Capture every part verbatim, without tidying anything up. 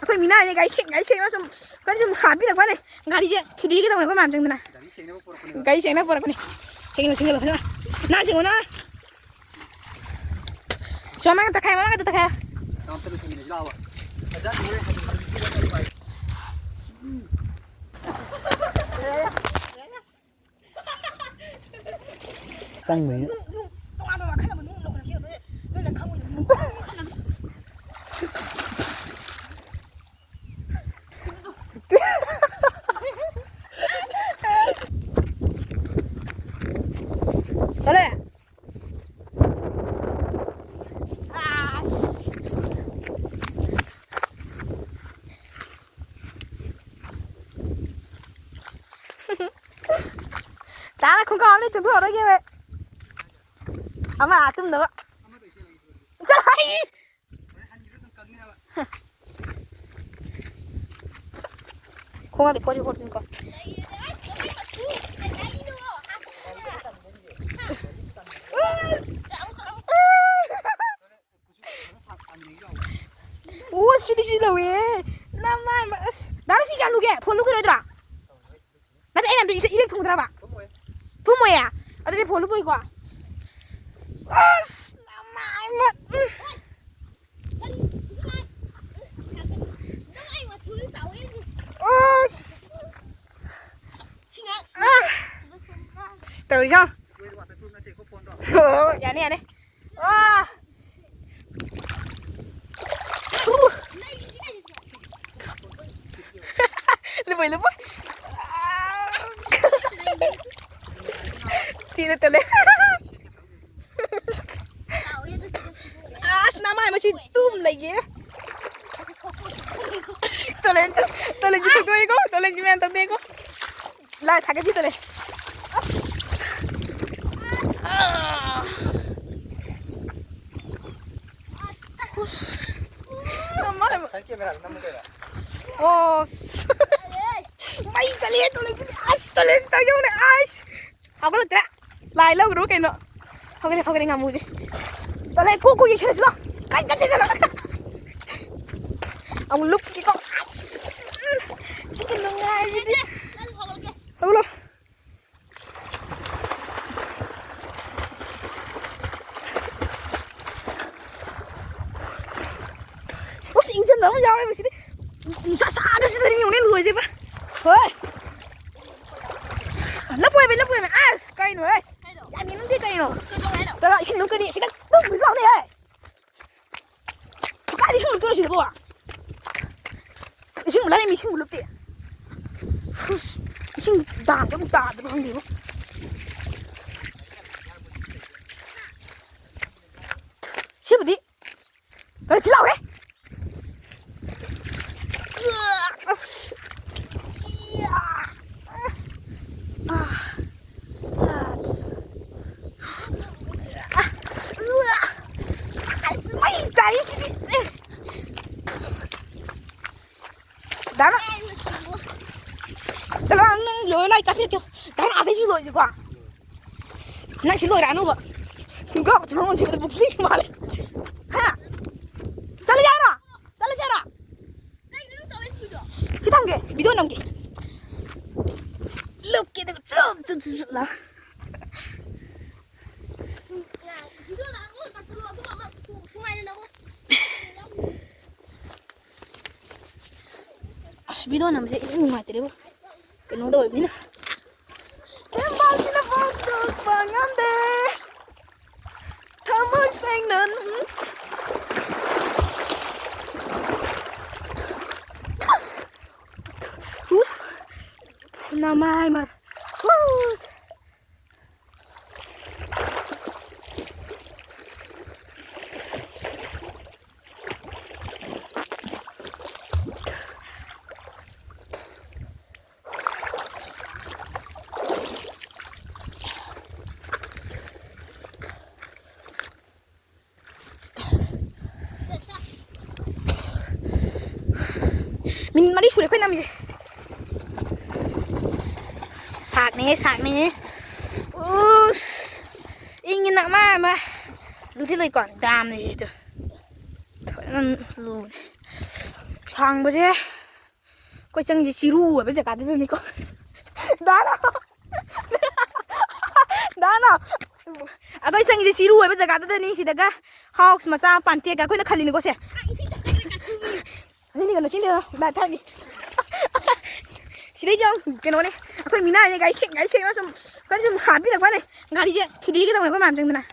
ꯑꯩꯈꯣꯏ ꯃꯤꯅꯥꯏꯅꯦ, ꯒꯥꯔꯤ ꯁꯦꯡ-, ꯒꯥꯔꯤ ꯁꯦꯡꯅ ꯁꯨꯝ, ꯑꯩꯈꯣꯏꯅ ꯁꯨꯝ ꯍꯥꯞꯄꯤꯔꯛꯄꯅꯦ꯫ ꯒꯥꯔꯤꯁꯦ ꯊꯨꯗꯦꯛꯀꯦ ꯇꯧꯕꯅꯦ ꯑꯩꯈꯣꯏ ꯃꯥꯝꯆꯪꯗꯅ꯫ ꯒꯥꯔꯤ ꯁꯦꯡꯅꯕ ꯄꯨꯔꯛꯄꯅꯦꯕ꯫ ꯒꯥꯔꯤ ꯁꯦꯡꯅꯕ ꯄꯨꯔꯛꯄꯅꯦ꯫ ꯁꯦꯡꯅ, ꯁꯦꯡꯅꯕ ꯐꯖꯅ꯫ ꯅꯥꯟ ꯁꯦꯡꯉꯣ, ꯅꯥꯟ꯫ ꯁꯣꯝ ꯃꯥꯒ ꯇꯛꯈꯥꯏꯌꯣ, ꯃꯥꯒ ꯇꯛꯈꯥꯏꯌꯣ꯫ ꯇꯥꯃꯣ, ꯇꯞꯅ ꯁꯦꯡꯃꯤꯟꯅꯁꯤ ꯂꯥꯛꯑꯣꯕ꯫ ꯐꯖꯅ ꯁꯦꯡꯉꯦ, ꯍꯥꯏꯗꯤ ꯍꯧꯖꯤꯛꯀꯤ ꯐꯖꯅ ꯅꯨꯡꯉꯥꯏ꯫ ꯆꯪꯕꯅꯤꯅ꯫ ꯅꯨꯡ, ꯅꯨꯡ, ꯇꯣꯉꯥꯟꯕ ꯋꯥꯈꯜ ꯑꯃ ꯅꯨꯡ ꯂꯧꯈꯠꯂꯛꯈꯤꯕ ꯅꯣꯏ, ꯅꯣꯏꯅ ꯈꯪꯉꯣꯏꯗꯕ ꯅꯨꯡ ꯋꯥꯈꯜ ꯑꯃ꯫ ꯀꯔꯤ? ꯇꯥꯅ ꯈꯣꯡꯒ꯭ꯔꯥꯎ ꯑꯃ ꯂꯤꯠꯇ ꯊꯣꯛꯑꯔꯣꯏꯒꯦ꯫ ꯑꯃ ꯑꯥ ꯇꯨꯝꯅꯕ꯫ ꯆꯠꯂꯣ, ꯑꯩ꯫ ꯈꯣꯡꯒ꯭ꯔꯥꯎꯗꯤ ꯐꯣꯔꯤ ꯐꯣꯔꯇꯤꯟ ꯀꯣ꯫ ꯑꯣ, ꯁꯤꯗꯤ ꯁꯤ ꯂꯧꯋꯦ꯫ ꯅꯃꯥꯏ ꯃ-, ꯑꯁ, ꯗꯥ ꯔꯣꯁꯤ ꯀꯌꯥ ꯂꯨꯒꯦ? ꯐꯣꯟ ꯂꯨꯈꯤꯔꯣꯏꯗ꯭ꯔꯣ? ꯅꯠꯇꯦ, ꯑꯩꯅ ꯑꯝꯇ ꯏꯁ-, ꯏꯔꯦꯛ ꯊꯨꯡꯗ꯭ꯔꯕ? ꯊꯨꯝꯃꯣꯏꯌꯦ? ꯑꯗꯨꯗꯤ ꯐꯣꯟ ꯂꯨꯞꯄꯣꯏꯀꯣ? ꯑꯁ, ꯅꯃꯥꯏ ꯃ-, ꯎꯝ꯫ ꯑꯁ꯫ ꯑꯥ꯫ ꯑꯁ, ꯇꯧꯔꯤꯁꯦ ꯌꯦꯡꯉꯣ꯫ ꯑꯣ, ꯌꯥꯅꯤ, ꯌꯥꯅꯤ꯫ ꯑꯥ꯫ ꯎ꯫ ꯂꯨꯞꯄꯣꯏ, ꯂꯨꯞꯄꯣꯏ꯫ ꯊꯤꯅ ꯇꯜꯂꯦ꯫ ꯑꯁ, ꯅꯃꯥꯏ ꯃꯁꯤ ꯇꯨꯝ ꯂꯩꯒꯦ꯫ ꯇꯣꯂꯦꯟ, ꯇꯣꯂꯦꯟꯁꯤ ꯊꯣꯛꯇꯣꯛꯏꯀꯣ, ꯇꯣꯂꯦꯟꯁꯤ ꯃꯌꯥꯝ ꯇꯧꯗꯦꯀꯣ꯫ ꯂꯥꯏ ꯊꯥꯒꯠꯈꯤꯗꯅꯦ꯫ ꯑꯁ꯫ ꯑꯥ꯫ ꯑꯁ꯫ ꯅꯃꯥꯏ ꯃ-, ꯅꯪ ꯀꯦꯃꯦꯔꯥꯗ ꯅꯝꯃꯨ ꯀꯩꯅꯣ꯫ ꯑꯣ꯫ ꯃꯩ ꯆꯠꯂꯦ ꯇꯣꯂꯦꯟ꯫ ꯑꯁ, ꯇꯣꯂꯦꯟ ꯇꯧꯖꯧꯅꯦ꯫ ꯑꯁ꯫ ꯍꯧꯒꯠꯂꯛꯇ꯭ꯔꯦ꯫ ꯂꯥꯏ ꯂꯧꯈ꯭ꯔꯣ ꯀꯩꯅꯣ꯫ ꯍꯧꯒꯠꯂꯦ, ꯍꯧꯒꯠꯂꯦ ꯉꯥꯃꯨꯁꯦ꯫ ꯇꯜꯂꯦ, ꯀꯣꯛ ꯀꯣꯛ ꯌꯩꯁꯜꯂꯁꯤ ꯂꯥꯎ꯫ ꯀꯟ ꯀꯟ ꯆꯦꯟꯁꯜꯂꯣ꯫ ꯑꯃꯨꯛ ꯂꯨꯞꯀꯦꯀꯣ꯫ ꯑꯁ! ꯁꯤꯒꯤ ꯅꯨꯡꯉꯥꯏꯕꯤꯗꯤ꯫ ꯍꯧꯒꯠꯂꯣ꯫ ꯑꯁ, ꯏꯪꯖꯟꯕ ꯑꯃ ꯌꯥꯎꯔꯦ ꯃꯁꯤꯗꯤ꯫ ꯅꯨꯡꯁꯥ ꯁꯥꯕꯁꯤꯗꯅꯤ ꯌꯦꯡꯉꯨꯅꯦ ꯂꯣꯏꯁꯦꯕ꯫ ꯍꯣꯏ꯫ ꯂꯞꯄꯣꯏꯃꯦ, ꯂꯞꯄꯣꯏꯃꯦ꯫ ꯑꯁ, ꯀꯩꯅꯣ, ꯍꯦ? ꯀꯩꯅꯣ? ꯌꯥꯝ ꯌꯦꯡꯅꯤꯡꯗꯦ ꯀꯩꯅꯣ? ꯀꯩꯗꯧ ꯍꯥꯏꯅꯣ? ꯆꯠꯂꯣ, ꯏꯁꯤꯡ ꯂꯨꯞꯀꯅꯤ꯫ ꯁꯤꯗ ꯇꯨꯝ ꯂꯥꯎꯅꯦ, ꯍꯦ? ꯀꯥꯏꯗ ꯏꯁꯤꯡ ꯂꯨꯞꯇꯣꯏꯅꯣ ꯁꯤꯗꯕꯣ? ꯏꯁꯤꯡ ꯂꯩꯔꯝꯃꯤ, ꯏꯁꯤꯡ ꯂꯨꯞꯇꯦ꯫ ꯏꯁꯤꯡ ꯗꯥꯝꯗ ꯑꯃꯨꯛ ꯇꯥꯗꯕ ꯈꯪꯗꯦꯕꯣ꯫ ꯁꯤꯕꯨꯗꯤ ꯈꯔ ꯁꯤ ꯂꯥꯎꯍꯦ꯫ ꯑꯁ, ꯃꯩ ꯆꯥꯏ ꯁꯤꯗꯤ꯫ ꯗꯥ ꯅꯪ, ꯗꯥ ꯅꯪ ꯂꯣꯏ ꯂꯥꯏ ꯀꯥꯞꯄꯤꯔꯛꯀꯦ꯫ ꯗꯥ ꯑꯗꯩꯁꯨ ꯂꯣꯏꯁꯤꯀꯣ꯫ ꯅꯪ ꯁꯤ ꯂꯣꯏꯔꯛꯑꯅꯨꯕ꯫ ꯁꯨꯡꯒꯥ ꯃꯊꯤ ꯃꯉꯣꯟ ꯊꯤꯕꯗ ꯕꯨꯛꯁꯤ ꯃꯥꯜꯂꯦ꯫ ꯍꯥ? ꯆꯠꯂꯒꯦ ꯍꯥꯏꯔꯣ? ꯆꯠꯂꯁꯦ ꯍꯥꯏꯔꯣ? ꯁꯤ ꯊꯝꯒꯦ, video ꯅꯝꯒꯦ꯫ ꯂꯨꯞꯀꯦ ꯑꯗꯨꯒ ꯆꯨꯞ, ꯆꯨꯞ, ꯆꯨꯞ, ꯆꯨꯞ ꯂꯥꯎ꯫ ꯑꯁ, video ꯅꯝꯕꯁꯦ ꯏꯅꯨꯡ ꯅꯨꯡꯉꯥꯏꯇ꯭ꯔꯦꯕꯣ꯫ ꯀꯩꯅꯣꯗ ꯑꯣꯏꯕꯅꯤꯅ꯫ ꯁꯦꯝꯕꯥꯜꯁꯤꯅ ꯐꯣꯡꯗꯣꯛꯄ ꯉꯝꯗꯦ꯫ ꯊꯃꯣꯏ ꯁꯦꯡꯅ ꯅꯪ-, ꯎꯁ! ꯅꯃꯥꯏ ꯃꯠ-, ꯎꯁ! ꯃꯤꯅꯤꯠ ꯃꯔꯤ ꯁꯨꯔꯦ ꯑꯩꯈꯣꯏ ꯅꯝꯃꯤꯁꯦ꯫ ꯁꯥꯛꯅꯦ, ꯁꯥꯛꯅꯦ꯫ ꯎꯁ! ꯏꯪꯉꯤꯅ ꯃꯥ, ꯃꯥ꯫ ꯂꯨꯗꯤ ꯂꯩꯀꯣ? ꯗꯥꯝꯅꯦ ꯁꯤꯁꯨ꯫ ꯐꯖꯅ ꯂꯨꯔꯦ꯫ ꯁꯥꯡꯕꯁꯦ ꯑꯩꯈꯣꯏ ꯆꯪꯉꯤꯁꯦ ꯆꯤꯔꯨ ꯑꯣꯏꯕ ꯖꯒꯥꯗꯨꯗꯅꯤꯀꯣ꯫ ꯗꯥꯅ, ꯗꯥꯅ, ꯑꯩꯈꯣꯏ ꯆꯪꯉꯤꯁꯦ ꯆꯤꯔꯨ ꯑꯣꯏꯕ ꯖꯒꯥꯗꯨꯗꯅꯤ꯫ ꯁꯤꯗꯒ ꯍꯥꯎꯁ ꯃꯆꯥ ꯄꯥꯟꯇꯦꯛꯀ ꯑꯩꯈꯣꯏꯅ ꯈꯜꯂꯤꯅꯤꯀꯣ ꯁꯦ꯫ ꯑꯁꯤꯅꯤ ꯀꯩꯅꯣ, ꯁꯤꯅꯤ ꯀꯩꯅꯣ, ꯂꯥꯏ ꯊꯥꯏꯅꯤ꯫ ꯁꯤꯗꯩ ꯌꯦꯡꯉꯨ, ꯀꯩꯅꯣꯅꯦ, ꯑꯩꯈꯣꯏ ꯃꯤꯅꯥꯏꯅꯦ, ꯒꯥꯔꯤ ꯁꯦꯡ-, ꯒꯥꯔꯤ ꯁꯦꯡꯅ ꯁꯨꯝ, ꯑꯩꯈꯣꯏꯅ ꯁꯨꯝ ꯍꯥꯠꯄꯤꯔꯛꯄꯅꯦ꯫ ꯒꯥꯔꯤꯁꯦ ꯊꯨꯗꯦꯛꯀꯦ ꯇꯧꯕꯅꯦ ꯑꯩꯈꯣꯏ ꯃꯌꯥꯝ ꯆꯪꯗꯅ꯫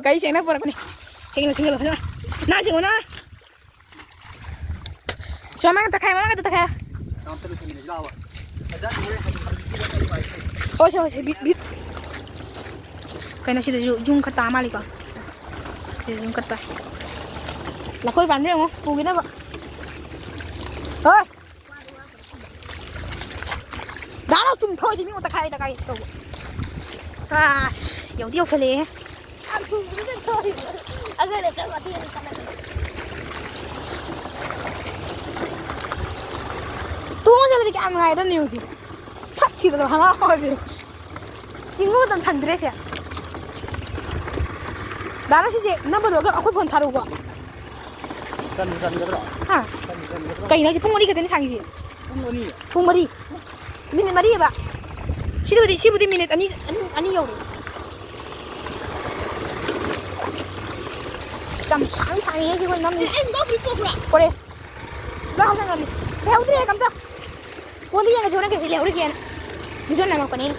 ꯒꯥꯔꯤ ꯁꯦꯡꯅꯕ ꯄꯨꯔꯛꯄꯅꯦ꯫ ꯒꯥꯔꯤ ꯁꯦꯡꯅꯕ ꯐꯖꯅ꯫ ꯅꯥꯟ ꯁꯦꯡꯉꯨ, ꯅꯥꯟ꯫ ꯁꯣꯝ ꯃꯥꯒ ꯇꯛꯈꯥꯏ, ꯃꯃꯥꯡꯒ ꯇꯛꯈꯥꯏ꯫ ꯍꯣꯏ, ꯁꯦ, ꯍꯣꯏ, ꯁꯦ, ꯕꯤ-, ꯕꯤ-, ꯀꯩꯅꯣ ꯁꯤꯗꯁꯨ ꯌꯨꯝ ꯈꯔ ꯇꯥ ꯃꯥꯜꯂꯤꯀꯣ? ꯁꯤꯗꯁꯨ ꯌꯨꯝ ꯈꯔ ꯇꯥꯏ꯫ ꯂꯐꯣꯏ ꯄꯥꯟꯕ ꯌꯦꯡꯉꯣ, ꯄꯨꯈꯤꯅꯕ꯫ ꯍꯣꯏ꯫ ꯗꯥ ꯂꯥꯎ ꯆꯨꯝ ꯊꯣꯛꯏꯗꯤ ꯃꯤ ꯇꯛꯈꯥꯏ ꯇꯛꯈꯥꯏ ꯇꯧꯕ꯫ ꯑꯁ, ꯌꯧꯗꯤ ꯌꯧꯁꯜꯂꯛꯑꯦ꯫ ꯑꯗꯨꯅ ꯆꯞ ꯃꯇꯦꯛ ꯑꯃ ꯆꯠꯂꯒ꯫ ꯇꯣꯡꯉ ꯆꯠꯂꯗꯤ ꯀꯌꯥꯝ ꯅꯨꯡꯉꯥꯏꯒꯗꯕꯅꯤ ꯍꯧꯖꯤꯛ꯫ ꯐꯠꯈꯤꯗꯅ ꯍꯔꯥꯎꯕꯁꯦ꯫ ꯆꯤꯡꯕ ꯃꯇꯝ ꯁꯪꯗ꯭ꯔꯦꯁꯦ꯫ ꯗꯥ ꯂꯥꯎ ꯁꯤꯁꯦ ꯅꯝꯕ ꯂꯣꯏꯔꯒ ꯑꯩꯈꯣꯏ ꯐꯣꯟ ꯊꯥꯔꯛꯎꯀꯣ꯫ ꯆꯟꯕꯨ ꯆꯟꯒꯗ꯭ꯔꯣ? ꯍꯥ? ꯆꯟꯕꯨ ꯆꯟꯒꯗ꯭ꯔꯣ? ꯀꯩꯅꯣ ꯍꯥꯏꯁꯦ? ꯄꯨꯡ ꯃꯔꯤ ꯈꯛꯇꯅꯤ ꯁꯥꯡꯉꯤꯁꯦ꯫ ꯄꯨꯡ ꯑꯅꯤ? ꯄꯨꯡ ꯃꯔꯤ꯫ ꯃꯤꯅꯤꯠ ꯃꯔꯤꯑꯕ꯫ ꯁꯤꯗꯕꯨꯗꯤ, ꯁꯤꯕꯨꯗꯤ ꯃꯤꯅꯤꯠ ꯑꯅꯤ, ꯑꯅꯤ, ꯑꯅꯤ ꯌꯧꯔꯦ꯫ ꯌꯥꯝ ꯁꯥꯡ ꯁꯥꯡꯉꯤꯍꯦ ꯁꯤ ꯑꯩꯈꯣꯏ ꯅꯝꯃꯤ꯫ ꯑꯦ, ꯑꯩ ꯃꯥ ꯐꯨꯔꯤꯠ ꯄꯣꯛꯈ꯭ꯔꯣ? ꯄꯣꯔꯦ꯫ ꯂꯣꯏ ꯍꯥꯞꯆꯟꯈ꯭ꯔꯕꯅꯤ꯫ ꯂꯩꯍꯧꯗ꯭ꯔꯦ ꯀꯝꯇ꯫ ꯀꯣꯟꯗ ꯌꯦꯡꯉꯁꯤ ꯍꯣꯔꯦꯟ ꯀꯩꯀꯩ ꯂꯩꯍꯧꯔꯤꯒꯦꯅ꯫ ꯚꯤꯗꯤꯑꯣ ꯅꯝꯃꯛꯄꯅꯦ ꯑꯩꯅ꯫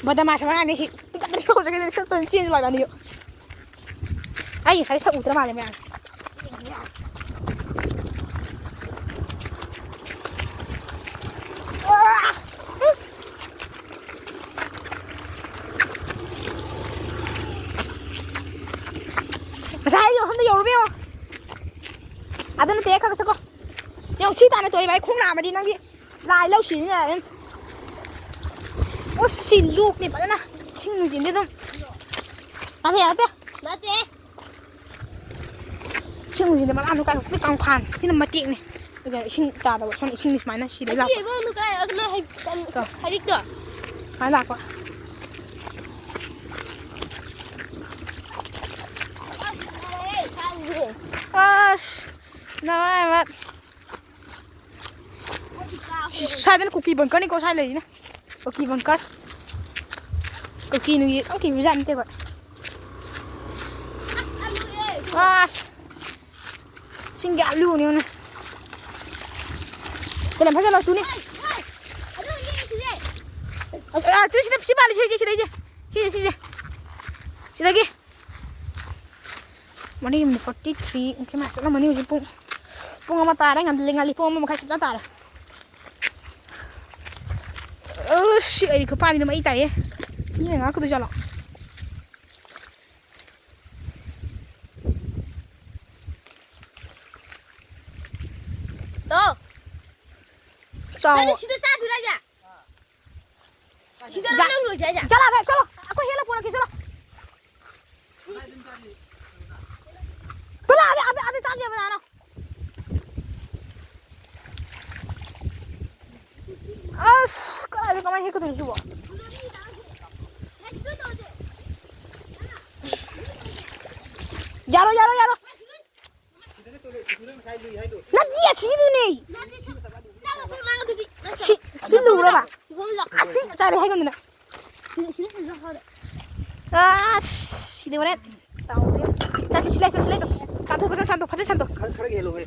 ꯕꯗꯃꯥꯁ ꯑꯉꯥꯡꯅꯤ ꯁꯤ꯫ ꯇꯤꯛ ꯀꯠꯇꯅ ꯁꯣꯛꯑꯒ ꯆꯦꯟꯁꯤ ꯂꯥꯛꯑꯅꯤ꯫ ꯑꯩ ꯉꯁꯥꯏ ꯁꯛ ꯎꯗ꯭ꯔ ꯃꯥꯜꯂꯦ ꯃꯌꯥꯝ꯫ ꯉꯁꯥꯏ ꯑꯩ ꯃꯐꯝꯗ ꯌꯧꯔꯨꯕ ꯌꯦꯡꯉꯣ꯫ ꯑꯗꯨ ꯅꯠꯇꯦ, ꯈꯔ ꯈꯔ ꯆꯠꯀꯣ꯫ ꯌꯦꯡꯉꯣ, ꯁꯤ ꯇꯥꯅ ꯇꯣꯛꯑꯦ ꯚꯥꯏ, ꯈꯣꯡ ꯅꯥꯝꯃꯗꯤ ꯅꯪꯒꯤ ꯂꯥꯏ ꯂꯧ ꯁꯤꯅꯤ ꯌꯥꯔꯦ꯫ ꯑꯣ, ꯁꯤ ꯂꯣꯛꯅꯤ ꯐꯖꯅ꯫ ꯏꯁꯤꯡ ꯅꯨꯡꯁꯤꯗꯤ ꯑꯗꯨꯝ ꯇꯥꯗꯦ, ꯌꯥꯗꯦ꯫ ꯅꯠꯇꯦ꯫ ꯏꯁꯤꯡ ꯅꯨꯡꯁꯤꯗꯤ ꯃꯔꯥꯡ ꯑꯗꯨꯝ ꯀꯥꯏ, ꯁꯤꯗꯤ ꯀꯪꯐꯥꯟ꯫ ꯁꯤꯅ ꯃꯇꯦꯛꯅꯤ꯫ ꯑꯗꯨꯒ ꯏꯁꯤꯡ ꯇꯥꯗꯕ, ꯁꯣꯝ ꯏꯁꯤꯡ ꯁꯨꯃꯥꯏꯅ ꯁꯤꯗꯩ ꯑꯁꯤ ꯂꯥꯛꯄ꯫ ꯏꯕꯨꯡꯗꯨ ꯀꯥꯏ? ꯑꯗꯨꯅ ꯍꯩ-, ꯀꯩꯅꯣ, ꯇꯣ꯫ ꯍꯩꯔꯤꯛꯇꯣ? ꯁꯨꯃꯥꯏꯅ ꯂꯥꯛꯄ꯫ ꯑ, ꯅꯃꯥꯏ ꯃꯠ꯫ ꯁꯤ-, ꯁ꯭ꯋꯥꯏꯗꯅ ꯀꯨꯀꯤ ꯕꯪꯀꯔꯅꯤꯀꯣ, ꯁ꯭ꯋꯥꯏ ꯂꯩꯔꯤꯅ꯫ ꯀꯨꯀꯤ ꯕꯪꯀꯔ꯫ ꯀꯨꯀꯤ ꯅꯨꯡꯒꯤ ꯑꯝ ꯀꯤꯕꯖꯥꯠ ꯅꯠꯇꯦꯕ꯫ ꯑꯁ꯫ ꯁꯤꯡꯒꯤ ꯑꯂꯨꯅꯦ ꯌꯦꯡꯉꯨꯅꯦ꯫ ꯇꯦꯂꯦꯟ ꯐꯖꯅ ꯇꯨꯅꯤ꯫ ꯑ, ꯇꯨ ꯁꯤꯗ, ꯁꯤ ꯃꯥꯜꯂꯦ, ꯁꯤ, ꯁꯤ, ꯁꯤꯗꯩꯁꯦ꯫ ꯁꯤꯁꯦ, ꯁꯤꯁꯦ꯫ ꯁꯤꯗꯒꯤ꯫ ꯃꯔꯤ ꯑꯃꯅ forty three, ꯏꯃꯥꯏ, ꯆꯠꯂꯝꯃꯅꯤ ꯍꯧꯖꯤꯛ ꯄꯨꯡ, ꯄꯨꯡ ꯑꯃ ꯇꯥꯔꯦ, ꯉꯜꯂꯤ, ꯉꯜꯂꯤ, ꯄꯨꯡ ꯑꯃ ꯃꯈꯥꯏ ꯆꯞ ꯆꯥ ꯇꯥꯔꯦ꯫ ꯑꯁ, ꯑꯩꯗꯤ ꯈꯨꯄꯥꯡꯁꯤꯗ ꯃꯩ ꯇꯥꯏꯌꯦ꯫ ꯃꯤꯅ ꯉꯥꯛꯀꯗꯣꯏ ꯖꯥꯠꯂꯣ? ꯇꯣ꯫ ꯆꯥꯎ꯫ ꯅꯪ ꯁꯤꯗ ꯆꯥꯗꯣꯏꯔꯣ ꯍꯥꯏꯁꯦ? ꯁꯤꯗ ꯌꯥ-, ꯅꯪ ꯂꯣꯏꯁꯦ ꯍꯥꯏꯁꯦ? ꯆꯠꯂꯣ, ꯑꯗ ꯆꯠꯂꯣ꯫ ꯑꯩꯈꯣꯏ ꯍꯦꯜꯂ ꯄꯨꯔꯛꯀꯦ, ꯆꯠꯂꯣ꯫ ꯆꯠꯂꯣ, ꯑꯗ, ꯑꯗ, ꯑꯗ ꯆꯥꯒꯦꯕ, ꯅꯥꯅꯣ꯫ ꯑꯁ, ꯀꯗꯥꯏꯗ ꯀꯃꯥꯏꯅ ꯍꯦꯛꯀꯗꯣꯏꯅꯣ ꯁꯤꯕꯣ? ꯌꯥꯔꯣ, ꯌꯥꯔꯣ, ꯌꯥꯔꯣ꯫ ꯅꯠꯇꯦ, ꯑꯁꯤꯒꯤꯗꯨꯅꯦ꯫ ꯁꯤ, ꯁꯤ ꯂꯨꯔꯕ? ꯑꯁꯤ ꯆꯥꯔꯦ ꯍꯥꯏꯒꯨꯝꯗꯅ꯫ ꯑꯁ, ꯁꯤꯗꯤ ꯍꯣꯔꯦꯟ ꯇꯥꯎꯗꯦ꯫ ꯆꯥꯁꯤ, ꯁꯤ ꯂꯩ, ꯁꯤ ꯂꯩ꯫ ꯆꯥꯝꯊꯣꯛ, ꯐꯖꯅ ꯆꯥꯝꯊꯣꯛ, ꯐꯖꯅ ꯆꯥꯝꯊꯣꯛ꯫ ꯈꯔ, ꯈꯔ ꯍꯦꯜꯂꯣꯍꯦ꯫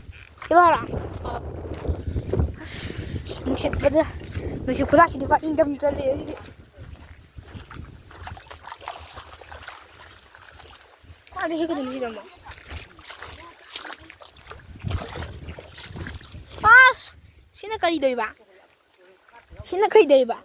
ꯍꯦꯜꯂꯣ ꯍꯥꯏꯔꯣ? ꯑꯁ, ꯅꯨꯡꯁꯤꯠꯄꯗ, ꯅꯨꯡꯁꯤꯠ ꯈꯨꯂꯥꯛꯁꯤꯗꯤ ꯄꯨꯔꯥ ꯏꯪꯗꯝ ꯆꯜꯂꯦ ꯁꯤꯗꯤ꯫ ꯀꯥꯏꯗ ꯍꯦꯛꯀꯗꯣꯏꯅꯣ ꯁꯤꯗ ꯑꯃꯨꯛ? ꯑꯁ! ꯁꯤꯅ ꯀꯔꯤ ꯇꯧꯔꯤꯕ? ꯁꯤꯅ ꯀꯔꯤ ꯇꯧꯔꯤꯕ?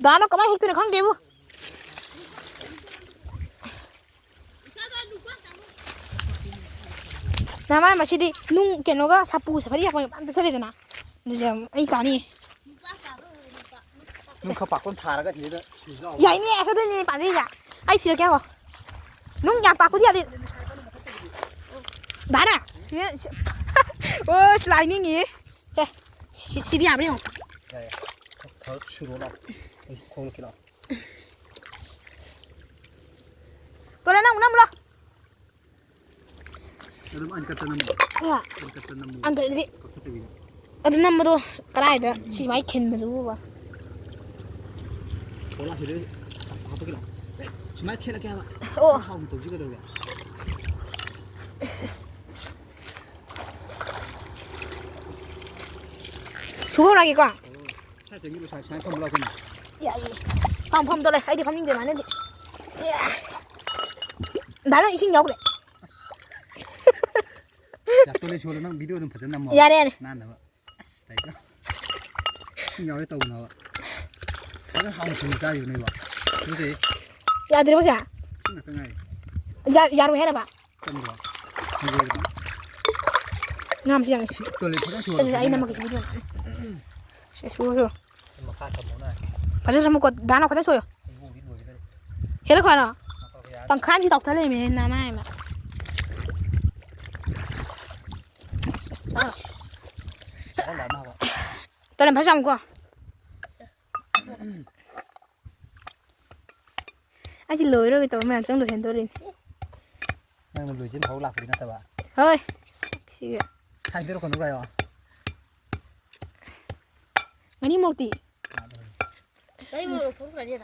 ꯗꯥꯅꯣ ꯀꯃꯥꯏ ꯍꯦꯛꯇꯣꯏꯅꯣ ꯈꯪꯗꯦꯕꯨ꯫ ꯅꯃꯥꯏ ꯃꯁꯤꯗꯤ ꯅꯨꯡ ꯀꯩꯅꯣꯒ ꯁꯥꯄꯨ ꯁꯐꯔꯤ ꯌꯥꯄꯣꯟ ꯑꯝꯇ ꯆꯠꯂꯦꯗꯅ꯫ ꯑꯗꯨꯁꯦ ꯑꯩ ꯇꯥꯅꯤ꯫ ꯅꯨꯡ ꯈꯔ ꯄꯥꯛꯄ ꯑꯃ ꯊꯥꯔꯒ ꯁꯤꯗ ꯁꯤꯁꯨ ꯂꯥꯎ꯫ ꯌꯥꯏꯅꯦ, ꯑꯁ ꯑꯗꯨꯅꯤꯅꯦ ꯄꯥꯝꯖꯩꯁꯦ꯫ ꯑꯩ ꯊꯤꯔꯛꯀꯦ ꯉꯥꯏꯈꯣ꯫ ꯅꯨꯡ ꯌꯥꯝ ꯄꯥꯛꯄꯗꯤ ꯌꯥꯗꯦ꯫ ꯚꯥꯔꯥ? ꯁꯤ, ꯁꯤ, ꯑꯣ, ꯁꯤ ꯂꯥꯏ ꯅꯤꯡꯉꯤ꯫ ꯁꯦ, ꯁꯤ, ꯁꯤꯗꯤ ꯌꯥꯕ꯭ꯔꯥ ꯌꯦꯡꯉꯣ꯫ ꯌꯥꯏ, ꯌꯥꯏ꯫ ꯈꯔ ꯁꯨꯔꯣ ꯂꯥꯎ꯫ ꯑꯩ ꯈꯣꯡ ꯂꯨꯞꯀꯦ ꯂꯥꯎ꯫ ꯇꯣꯔꯦ, ꯅꯪ ꯑꯃꯨꯛ ꯅꯝꯃꯨ ꯂꯥꯎ꯫ ꯑꯗꯨꯝ uncut ꯇ ꯅꯝꯃꯣ꯫ ꯑ꯫ Uncut ꯇ ꯅꯝꯃꯣ꯫ Uncut ꯇꯗꯤ꯫ ꯀꯛꯊꯠꯇꯕꯤꯗ꯫ ꯑꯗꯨ ꯅꯝꯕꯗꯣ ꯀꯗꯥꯏꯗ? ꯁꯤ ꯁꯨꯃꯥꯏꯅ ꯈꯤꯟꯕꯗꯨꯕꯨꯕ꯫ ꯀꯣꯂꯥ ꯁꯤꯗ ꯍꯥꯞꯄꯛꯀꯦ ꯂꯥꯎ꯫ ꯑꯦ, ꯁꯨꯃꯥꯏꯅ ꯈꯦꯠꯂꯛꯀꯦ ꯍꯥꯏꯕ꯫ ꯑꯣ꯫ ꯈꯔ ꯍꯥꯎꯅ ꯇꯧꯁꯤ ꯀꯩꯗꯧꯔꯒꯦ? ꯁꯨꯍꯧꯔꯒꯦꯀꯣ꯫ ꯁ꯭ꯋꯥꯏ ꯆꯪꯁꯤꯜꯂꯨ, ꯁ꯭ꯋꯥꯏ, ꯁ꯭ꯋꯥꯏ ꯐꯝꯃꯨ ꯂꯥꯎ ꯀꯩꯅꯣ꯫ ꯌꯥꯏꯌꯦ꯫ ꯐꯝ, ꯐꯝꯗꯣ ꯂꯩ꯫ ꯑꯩꯗꯤ ꯐꯝꯅꯤꯡꯗꯦ ꯃꯥꯅꯗꯤ꯫ ꯌꯥ꯫ ꯗꯥ, ꯅꯪ ꯏꯁꯤꯡ ꯌꯥꯎꯈ꯭ꯔꯦ꯫ ꯑꯁ꯫ ꯌꯥ, toilet ꯁꯣꯜꯂꯣ, ꯅꯪ video ꯑꯗꯨꯝ ꯐꯖꯅ ꯅꯝꯃꯣ꯫ ꯌꯥꯔꯦ, ꯌꯥꯔꯦ꯫ ꯅꯥꯟꯅꯕ꯫ ꯑꯁ, ꯇꯥꯏꯀꯣ꯫ ꯏꯁꯤꯡ ꯌꯥꯎꯔꯦ ꯇꯧꯒꯅꯣꯕ꯫ ꯐꯖꯅ ꯍꯥꯎꯅ ꯊꯨꯝꯅ ꯆꯥꯈꯤꯕꯅꯦꯕ꯫ ꯇꯨꯀꯠꯆꯩ꯫ ꯌꯥꯗ꯭ꯔꯤꯕꯣ ꯁꯦ? ꯏꯁꯤꯡ ꯉꯥꯛꯇ ꯉꯥꯏꯔꯦ꯫ ꯌꯥ-, ꯌꯥꯔꯣꯏ ꯍꯥꯏꯔꯕ? ꯆꯪꯗ꯭ꯔꯣ? ꯍꯪꯒꯣꯏꯗ꯭ꯔꯣ? ꯉꯥ ꯃꯁꯤ ꯌꯥꯝ ꯁꯤ toilet ꯐꯖꯅ ꯁꯨꯍꯜꯂꯣ, ꯁꯦ, ꯁꯦ, ꯑꯩ ꯐꯖꯅ꯫ ꯅꯝꯃꯛꯀꯦ, ꯁꯦ, video ꯅꯝꯃꯛꯀꯦ꯫ ꯁꯦ, ꯁꯨꯔꯣ, ꯁꯨꯔꯣ꯫ ꯃꯈꯥ ꯊꯝꯃꯣ ꯅꯪ꯫ ꯐꯖꯅ ꯁꯨꯝꯃꯨꯀꯣ, ꯗꯥꯅ ꯐꯖꯅ ꯁꯣꯏꯌꯣ꯫ ꯏꯕꯨꯡꯗꯤ ꯂꯣꯏꯒꯗꯧꯔꯦ꯫ ꯍꯦꯜꯂꯛꯈꯣ ꯍꯥꯏꯔꯣ? ꯉꯥꯏꯈꯣ, ꯌꯥꯔꯦ꯫ ꯇꯪꯈꯥꯏ ꯑꯃꯗꯤ ꯇꯥꯎꯊꯠ ꯂꯩꯔꯝꯃꯦ, ꯅꯃꯥꯏ ꯑꯃ꯫ ꯑꯁ꯫ ꯆꯠꯂꯝꯗꯥꯏ ꯑꯃ ꯍꯥꯞꯄꯣ꯫ ꯇꯣꯔꯦꯟ ꯐꯖꯅ ꯆꯥꯝꯃꯨꯀꯣ꯫ ꯑꯩꯁꯦ ꯂꯣꯏꯔꯣꯏ ꯇꯧꯔ ꯃꯌꯥꯝ ꯆꯪꯗꯣꯏ ꯍꯦꯟꯗꯣꯔꯤꯅꯦ꯫ ꯅꯪꯅ ꯂꯣꯏꯁꯤꯟ ꯍꯧ ꯂꯥꯛꯄꯗꯤ ꯅꯠꯇꯕ꯫ ꯍꯣꯏ꯫ ꯁꯤꯒ꯫ ꯍꯥꯏꯗꯣꯔꯛꯀꯅꯨ ꯀꯥꯏꯌꯣ꯫ ꯉꯥꯅꯤ ꯃꯣꯔꯣꯛꯇꯤ?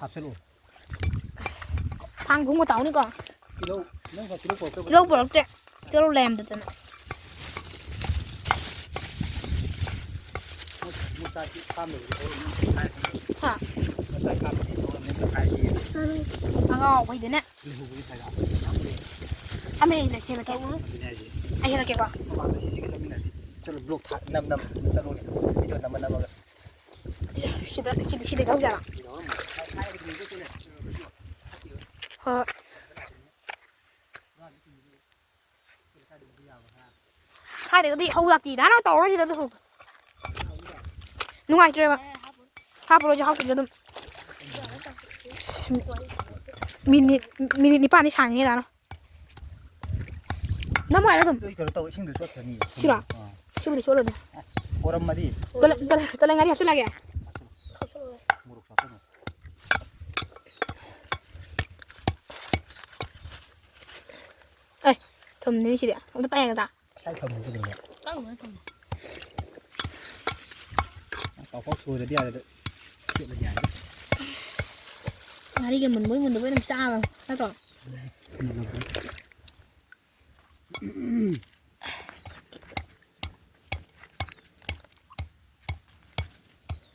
ꯍꯥꯞꯆꯜꯂꯨ꯫ ꯊꯥꯡ ꯈꯣꯡꯕ ꯇꯥꯎꯅꯤꯀꯣ? ꯇꯤꯜꯍꯧ, ꯅꯪ ꯉꯁꯥꯏ ꯇꯤꯜꯍꯧ ꯄꯨꯔꯛꯇꯕ? ꯇꯤꯜꯍꯧ ꯄꯨꯔꯛꯇꯦ꯫ ꯇꯤꯜꯍꯧ ꯂꯩꯔꯝꯗꯗꯅ꯫ ꯃꯣꯏ, ꯃꯣꯏ ꯆꯥꯛꯇꯤ ꯈꯥꯛꯑꯝꯗꯕꯗꯤ ꯍꯧꯔꯝꯅꯤ꯫ ꯍꯥ? ꯃꯣꯏ ꯆꯥꯛ ꯈꯥꯛꯑꯝꯗꯕꯗꯤ ꯍꯧꯔꯝꯅꯤ꯫ ꯑꯁ, ꯑꯉꯥꯎꯕꯩꯗꯤꯅꯦ꯫ ꯂꯩꯍꯧꯕꯒꯤ ꯐꯥꯏꯗ ꯌꯥꯝ ꯂꯩ꯫ ꯑꯃ ꯍꯦꯟꯅ ꯁꯦꯝꯕ ꯇꯧ꯫ ꯑꯗꯨꯅꯦ ꯍꯥꯏꯁꯦ꯫ ꯑꯩ ꯍꯦꯜꯂꯛꯀꯦꯀꯣ꯫ ꯃꯃꯥꯡꯗ ꯁꯤꯁꯤꯒ ꯆꯠꯃꯤꯟꯅꯔꯗꯤ꯫ ꯆꯠꯂꯣ, vlog ꯊꯥ-, ꯅꯝ-, ꯅꯝ-, ꯆꯠꯂꯣꯅꯦ꯫ Video ꯅꯝꯃ ꯅꯝꯃꯒ꯫ ꯁꯤꯗ, ꯁꯤꯗ, ꯁꯤꯗ ꯊꯧꯖꯔꯣ꯫ ꯊꯥꯏꯅꯒꯤ ꯃꯤꯗꯣ ꯁꯤꯅꯦ꯫ ꯍꯣꯏ꯫ ꯁ꯭ꯋꯥꯏꯗꯒꯗꯤ ꯍꯧ ꯂꯥꯛꯇꯤ ꯗꯥꯅ ꯇꯧꯔꯣꯏꯁꯤꯗ ꯑꯗꯨ ꯍꯧ-, ꯅꯨꯡꯉꯥꯏꯇ꯭ꯔꯦꯕ꯫ ꯍꯥꯞꯄꯔꯣꯏꯁꯦ, ꯍꯥꯞꯇ꯭ꯔꯁꯨ ꯑꯗꯨꯝ꯫ ꯃꯤꯅꯤꯠ, ꯃꯤꯅꯤꯠ ꯅꯤꯄꯥꯟꯗꯤ ꯁꯥꯡꯉꯦ ꯗꯥꯅ꯫ ꯊꯝꯃꯣ ꯍꯥꯏꯔꯣ ꯑꯗꯨꯝ꯫ ꯂꯣꯏ ꯀꯩꯅꯣ ꯇꯧ, ꯏꯁꯤꯡꯗꯨ ꯆꯣꯠꯈ꯭ꯔꯅꯤ꯫ ꯁꯤꯔꯣ? ꯑꯥ꯫ ꯁꯤꯕꯨꯗꯤ ꯆꯣꯠꯂꯣꯏꯗ꯫ ꯑꯁ, ꯄꯣꯔꯝꯃꯗꯤ꯫ ꯇꯣꯂꯦ-, ꯇꯣꯂꯦ-, ꯇꯣꯂꯦ ꯉꯥꯔꯤ ꯍꯥꯞꯆꯤꯜꯂꯛꯑꯒꯦ꯫ ꯃꯣꯔꯣꯛ ꯍꯥꯞꯆꯤꯜꯂꯣ꯫ ꯑꯩ, ꯊꯨꯝꯅꯤ ꯁꯤꯗꯤ꯫ ꯑꯝꯇ ꯄꯥꯏ ꯌꯥꯒꯗ꯭ꯔꯥ? ꯉꯁꯥꯏ ꯊꯝꯃꯤꯗꯨ ꯀꯩꯅꯣ? ꯆꯪꯉꯣꯏ, ꯊꯝꯃꯣ꯫ ꯄꯥꯎꯈꯥꯎ ꯁꯣꯏꯔꯗꯤ ꯌꯥꯔꯦꯗ꯫ ꯈꯦꯠꯂꯗꯤ ꯌꯥꯔꯦꯗ꯫ ꯉꯥꯔꯤꯒ ꯃꯨꯟꯕꯣꯏ ꯃꯨꯟꯗꯕꯣꯏ ꯑꯗꯨꯝ ꯆꯥꯕ ꯅꯠꯇ꯭ꯔꯣ? ꯎꯝ꯫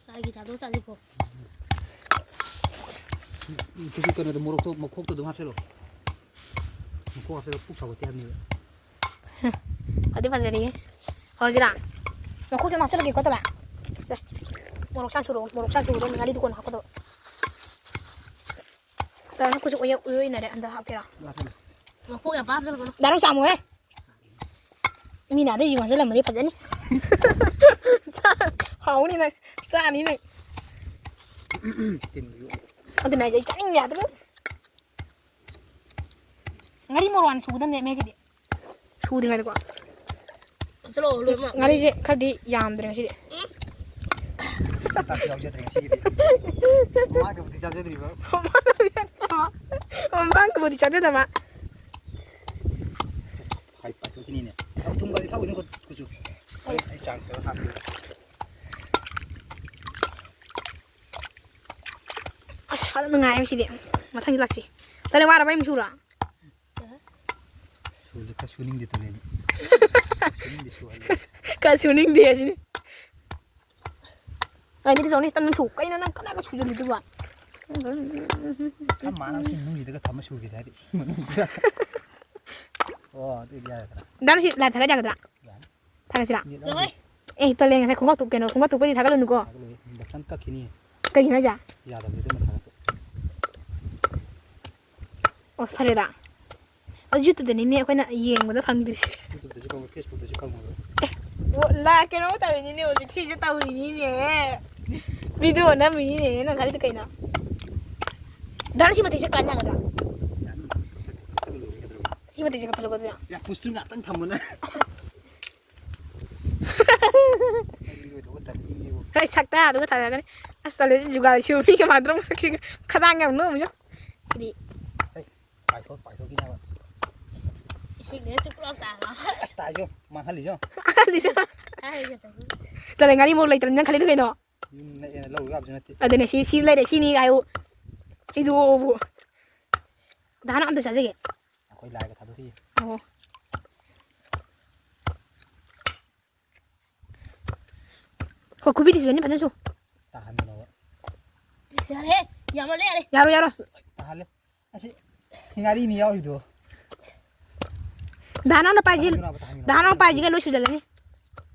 ꯆꯥꯒꯤ ꯊꯥꯗꯣꯛ ꯆꯥꯁꯤꯀꯣ꯫ ꯎꯝ, ꯀꯩꯅꯣꯗꯣ, ꯃꯣꯔꯣꯛꯇꯣ, ꯃꯈꯣꯛꯇꯣ ꯑꯗꯨꯝ ꯍꯥꯞꯆꯤꯜꯂꯣ꯫ ꯃꯈꯣꯛ ꯍꯥꯞꯆꯤꯜꯂꯣ, ꯄꯨꯛ ꯁꯥꯎꯒꯠꯇꯦ ꯍꯥꯏꯕꯅꯦꯕ꯫ ꯐꯗꯤ ꯐꯖꯔꯤꯌꯦ꯫ ꯍꯧꯔꯁꯤꯔꯥ? ꯃꯈꯣꯛꯇ ꯍꯥꯞꯆꯤꯜꯂꯒꯦꯀꯣ, ꯇꯣꯂꯦ꯫ ꯁꯦ꯫ ꯃꯣꯔꯣꯛ ꯁꯥꯅ ꯁꯨꯔꯣ, ꯃꯣꯔꯣꯛ ꯁꯥꯅ ꯁꯨꯒꯗꯕꯅꯤ, ꯉꯥꯔꯤꯗꯨ ꯀꯣꯟꯅ ꯍꯥꯞꯀꯗꯕ꯫ ꯇꯣꯂꯦ, ꯅꯪ ꯈꯨꯠꯁꯦ ꯎꯏ-, ꯎꯏꯔꯣꯏꯅꯔꯦ, ꯍꯟꯗꯛ ꯍꯥꯞꯀꯦꯔꯥ? ꯍꯥꯞꯆꯤꯜꯂꯣ꯫ ꯃꯈꯣꯛ ꯌꯥꯝ ꯄꯥꯝꯖꯕ ꯀꯩꯅꯣ꯫ ꯗꯥ ꯅꯪ ꯆꯥꯃꯣꯍꯦ꯫ ꯃꯤꯅ ꯑꯗꯩ ꯌꯨ ꯍꯥꯟꯖꯜꯂꯝꯃꯗꯤ ꯐꯖꯅꯤ꯫ ꯆꯥ-, ꯍꯥꯎꯅꯤ ꯅꯪ꯫ ꯆꯥꯅꯤ ꯅꯪ꯫ ꯇꯤꯟ ꯌꯣꯠꯂꯦ꯫ ꯑꯗꯨꯅ ꯑꯩ ꯆꯥꯅꯤꯡ ꯌꯥꯗ꯭ꯔꯦ꯫ ꯉꯥꯔꯤ ꯃꯣꯔꯣꯛ ꯍꯥꯟꯅ ꯁꯨꯒꯗꯕꯅꯦ ꯃꯦꯒꯤꯗꯤ꯫ ꯁꯨꯗ꯭ꯔꯤꯉꯩꯗꯀꯣ꯫ ꯆꯠꯂꯣ, ꯂꯣꯏꯃꯛ꯫ ꯉꯥꯔꯤꯁꯦ ꯈꯔꯗꯤ ꯌꯥꯝꯗ꯭ꯔꯦ ꯉꯁꯤꯗꯤ꯫ ꯎꯝ꯫ ꯆꯥꯛꯁꯨ ꯌꯥꯎꯖꯗ꯭ꯔꯦ ꯉꯁꯤꯒꯤꯗꯤ꯫ ꯃꯃꯥꯡꯗꯕꯨꯗꯤ ꯆꯥꯖꯗ꯭ꯔꯤꯕ꯫ ꯃꯃꯥꯡꯗꯕꯨꯗꯤ ꯆꯥꯖꯗꯕ꯫ ꯍꯥꯏ ꯄꯥꯏꯊꯣꯛꯈꯤꯅꯤꯅꯦ꯫ ꯊꯥꯎ ꯊꯨꯝꯒꯗꯤ ꯊꯥꯛꯑꯣꯏꯅꯦ ꯈꯨꯠ-, ꯈꯨꯠꯁꯨ꯫ ꯑꯩ, ꯑꯩ ꯆꯥꯡ ꯈꯔ ꯍꯥꯞꯄꯤꯕ꯫ ꯑꯁ, ꯐꯖꯅ ꯅꯨꯡꯉꯥꯏꯌꯦ ꯁꯤꯗꯤ꯫ ꯃꯊꯪꯗꯤ ꯂꯥꯛꯁꯤ꯫ ꯇꯜꯂꯦ, ꯋꯥꯔꯕ ꯑꯩ ꯑꯃꯨꯛ ꯁꯨꯔꯣ? ꯁꯨꯗꯦ, ꯈꯔ ꯁꯨꯅꯤꯡꯗꯦ ꯇꯜꯂꯦ꯫ ꯁꯨꯅꯤꯡꯗꯦ, ꯁꯨꯍꯜꯂꯦ꯫ ꯈꯔ ꯁꯨꯅꯤꯡꯗꯦ ꯍꯥꯏꯁꯤꯅꯤ꯫ ꯑꯩ ꯃꯤꯠꯇ ꯆꯪꯅꯤ, ꯇꯟ ꯁꯨ-, ꯀꯩꯅꯣ ꯅꯪ ꯀꯅꯥꯒ ꯁꯨꯖꯜꯂꯤꯗꯨꯕꯣ? ꯈꯔ ꯃꯥꯅ ꯁꯤ ꯃꯅꯨꯡꯁꯤꯗꯒ ꯊꯝꯃ ꯁꯨꯒꯦꯗꯤ ꯍꯥꯏꯗꯤ ꯁꯤ ꯃꯅꯨꯡꯁꯤꯗ꯫ ꯑꯣ, ꯑꯗꯨꯗꯤ ꯌꯥꯔꯦꯗꯅ꯫ ꯗꯥ ꯔꯨꯁꯤ, live ꯊꯥꯒꯠ ꯌꯥꯒꯗ꯭ꯔꯥ? ꯌꯥꯅꯤ꯫ ꯊꯥꯒꯠꯁꯤꯔꯥ? ꯅꯦꯠ ꯌꯥꯎꯗꯦ꯫ ꯑꯦ, ꯇꯜꯂꯦ, ꯉꯁꯥꯏ ꯈꯣꯡꯒ꯭ꯔꯥꯎ ꯇꯨ-, ꯀꯩꯅꯣ, ꯈꯣꯡꯒ꯭ꯔꯥꯎ ꯇꯨꯕꯗꯤ ꯊꯥꯒꯠꯂꯨꯅꯨꯀꯣ꯫ ꯊꯥꯒꯠꯂꯣꯏ꯫ ꯕꯇꯟ ꯀꯛꯈꯤꯅꯤ꯫ ꯀꯩꯒꯤꯅꯣ ꯍꯥꯏꯁꯦ? ꯌꯥꯗꯕꯅꯤ ꯑꯗꯨꯃ ꯊꯥꯒꯠꯄ꯫ ꯑꯣ, ꯐꯔꯦꯗ꯫ ꯑꯗꯨ YouTube-ꯇꯅꯤꯅꯦ ꯑꯩꯈꯣꯏꯅ ꯌꯦꯡꯕꯗ ꯐꯪꯗ꯭ꯔꯤꯁꯦ꯫ YouTube-ꯇꯁꯨ ꯐꯪꯉꯣꯏ, Facebook-ꯇꯁꯨ ꯐꯪꯉꯣꯏ꯫ ꯑꯣ, ꯂꯥ-, ꯀꯩꯅꯣ ꯇꯧꯔꯤꯅꯤꯅꯦ ꯍꯧꯖꯤꯛ, ꯁꯤꯁꯦ ꯇꯧꯔꯤꯅꯤꯅꯦ꯫ Video ꯅꯝꯃꯤꯅꯤꯅꯦ, ꯅꯪ ꯈꯜꯂꯤꯗꯣ ꯀꯩꯅꯣ? ꯗꯥ, ꯁꯤ ꯃꯇꯦꯛꯁꯦ ꯀꯥꯟ ꯌꯥꯒꯗ꯭ꯔꯥ? ꯌꯥꯅꯤ꯫ ꯀꯛꯊꯠꯂ ꯂꯣꯏꯔꯦ ꯀꯩꯗꯧꯔꯒꯦ? ꯁꯤ ꯃꯇꯤꯛꯁꯦ ꯀꯛꯊꯠꯂꯛꯄ ꯑꯗꯨꯗꯤ꯫ ꯌꯥ, ꯄꯨꯁꯇꯨ ꯉꯥꯛꯇꯪ ꯊꯝꯃꯨꯅꯦ꯫ ꯑꯩ ꯏꯔꯣꯏꯗꯧꯕ ꯇꯜꯂꯤ, ꯏꯪꯉꯦꯕꯨ꯫ ꯍꯩ, ꯁꯛꯇ ꯑꯗꯨꯒ ꯊꯥꯖꯒꯅꯤ꯫ ꯑꯁ, ꯇꯜꯂꯦ, ꯁꯤ ꯖꯨꯒꯥꯂꯤ ꯁꯤꯕ ꯃꯤꯒ ꯃꯥꯟꯗ꯭ꯔꯣ? ꯃꯁꯛꯁꯤꯒ ꯈꯗꯥꯡ ꯌꯥꯝ ꯅꯣꯝꯃꯤꯁꯨ꯫ ꯁꯤꯗꯤ꯫ ꯍꯩ, ꯄꯥꯏꯊꯣꯛ, ꯄꯥꯏꯊꯣꯛꯈꯤꯅꯕ꯫ ꯏꯁꯤꯡꯗ ꯆꯨꯞꯂꯥꯎ ꯇꯥꯔꯣ꯫ ꯑꯁ, ꯇꯥꯏꯁꯨ, ꯃꯥꯡꯍꯜꯂꯤꯁꯨ꯫ ꯃꯥꯡꯍꯜꯂꯤꯁꯨ꯫ ꯇꯜꯂꯦ, ꯉꯥꯔꯤ ꯃꯣꯔꯣꯛ ꯂꯩꯇ꯭ꯔꯕꯅꯤ ꯅꯪ ꯈꯜꯂꯤꯗꯣ ꯀꯩꯅꯣ? ꯌꯨꯝ ꯅꯛꯑꯦꯅ ꯂꯧꯔꯨ ꯌꯥꯕꯁꯨ ꯅꯠꯇꯦ꯫ ꯑꯗꯨꯅꯦ, ꯁꯤ, ꯁꯤ ꯂꯩꯔꯦ, ꯁꯤꯅꯤ ꯍꯥꯏꯌꯨ꯫ ꯍꯩꯗꯣꯛꯑꯣꯕꯨ꯫ ꯗꯥ ꯍꯟꯗꯛ ꯑꯝꯇ ꯆꯥꯖꯒꯦ꯫ ꯑꯩꯈꯣꯏ ꯂꯥꯏꯒ ꯊꯥꯗꯣꯛꯈꯤꯌꯦ꯫ ꯑꯣ꯫ ꯍꯣꯏ, ꯈꯨꯕꯤꯗꯤ ꯁꯨꯖꯅꯤ, ꯐꯖꯅ ꯁꯨ꯫ ꯇꯥꯍꯟꯅꯕ꯫ ꯌꯥꯔꯦ, ꯌꯥꯝꯃꯜꯂꯦ, ꯌꯥꯔꯦ꯫ ꯌꯥꯔꯣꯏ, ꯌꯥꯔꯣꯏ꯫ ꯇꯥꯍꯜꯂꯦ꯫ ꯑꯁꯤ ꯉꯥꯔꯤꯅꯤ ꯌꯥꯎꯔꯤꯗꯣ꯫ ꯗꯥ ꯅꯥꯎꯅ ꯄꯥꯏꯁꯤ, ꯇꯥꯍꯟꯒꯅꯣ ꯍꯥꯏꯕ, ꯇꯥꯍꯟꯒꯅꯣ꯫ ꯗꯥ ꯅꯥꯎꯅ ꯄꯥꯏꯁꯤꯒ ꯂꯣꯏ ꯁꯨꯖꯜꯂꯅꯤ꯫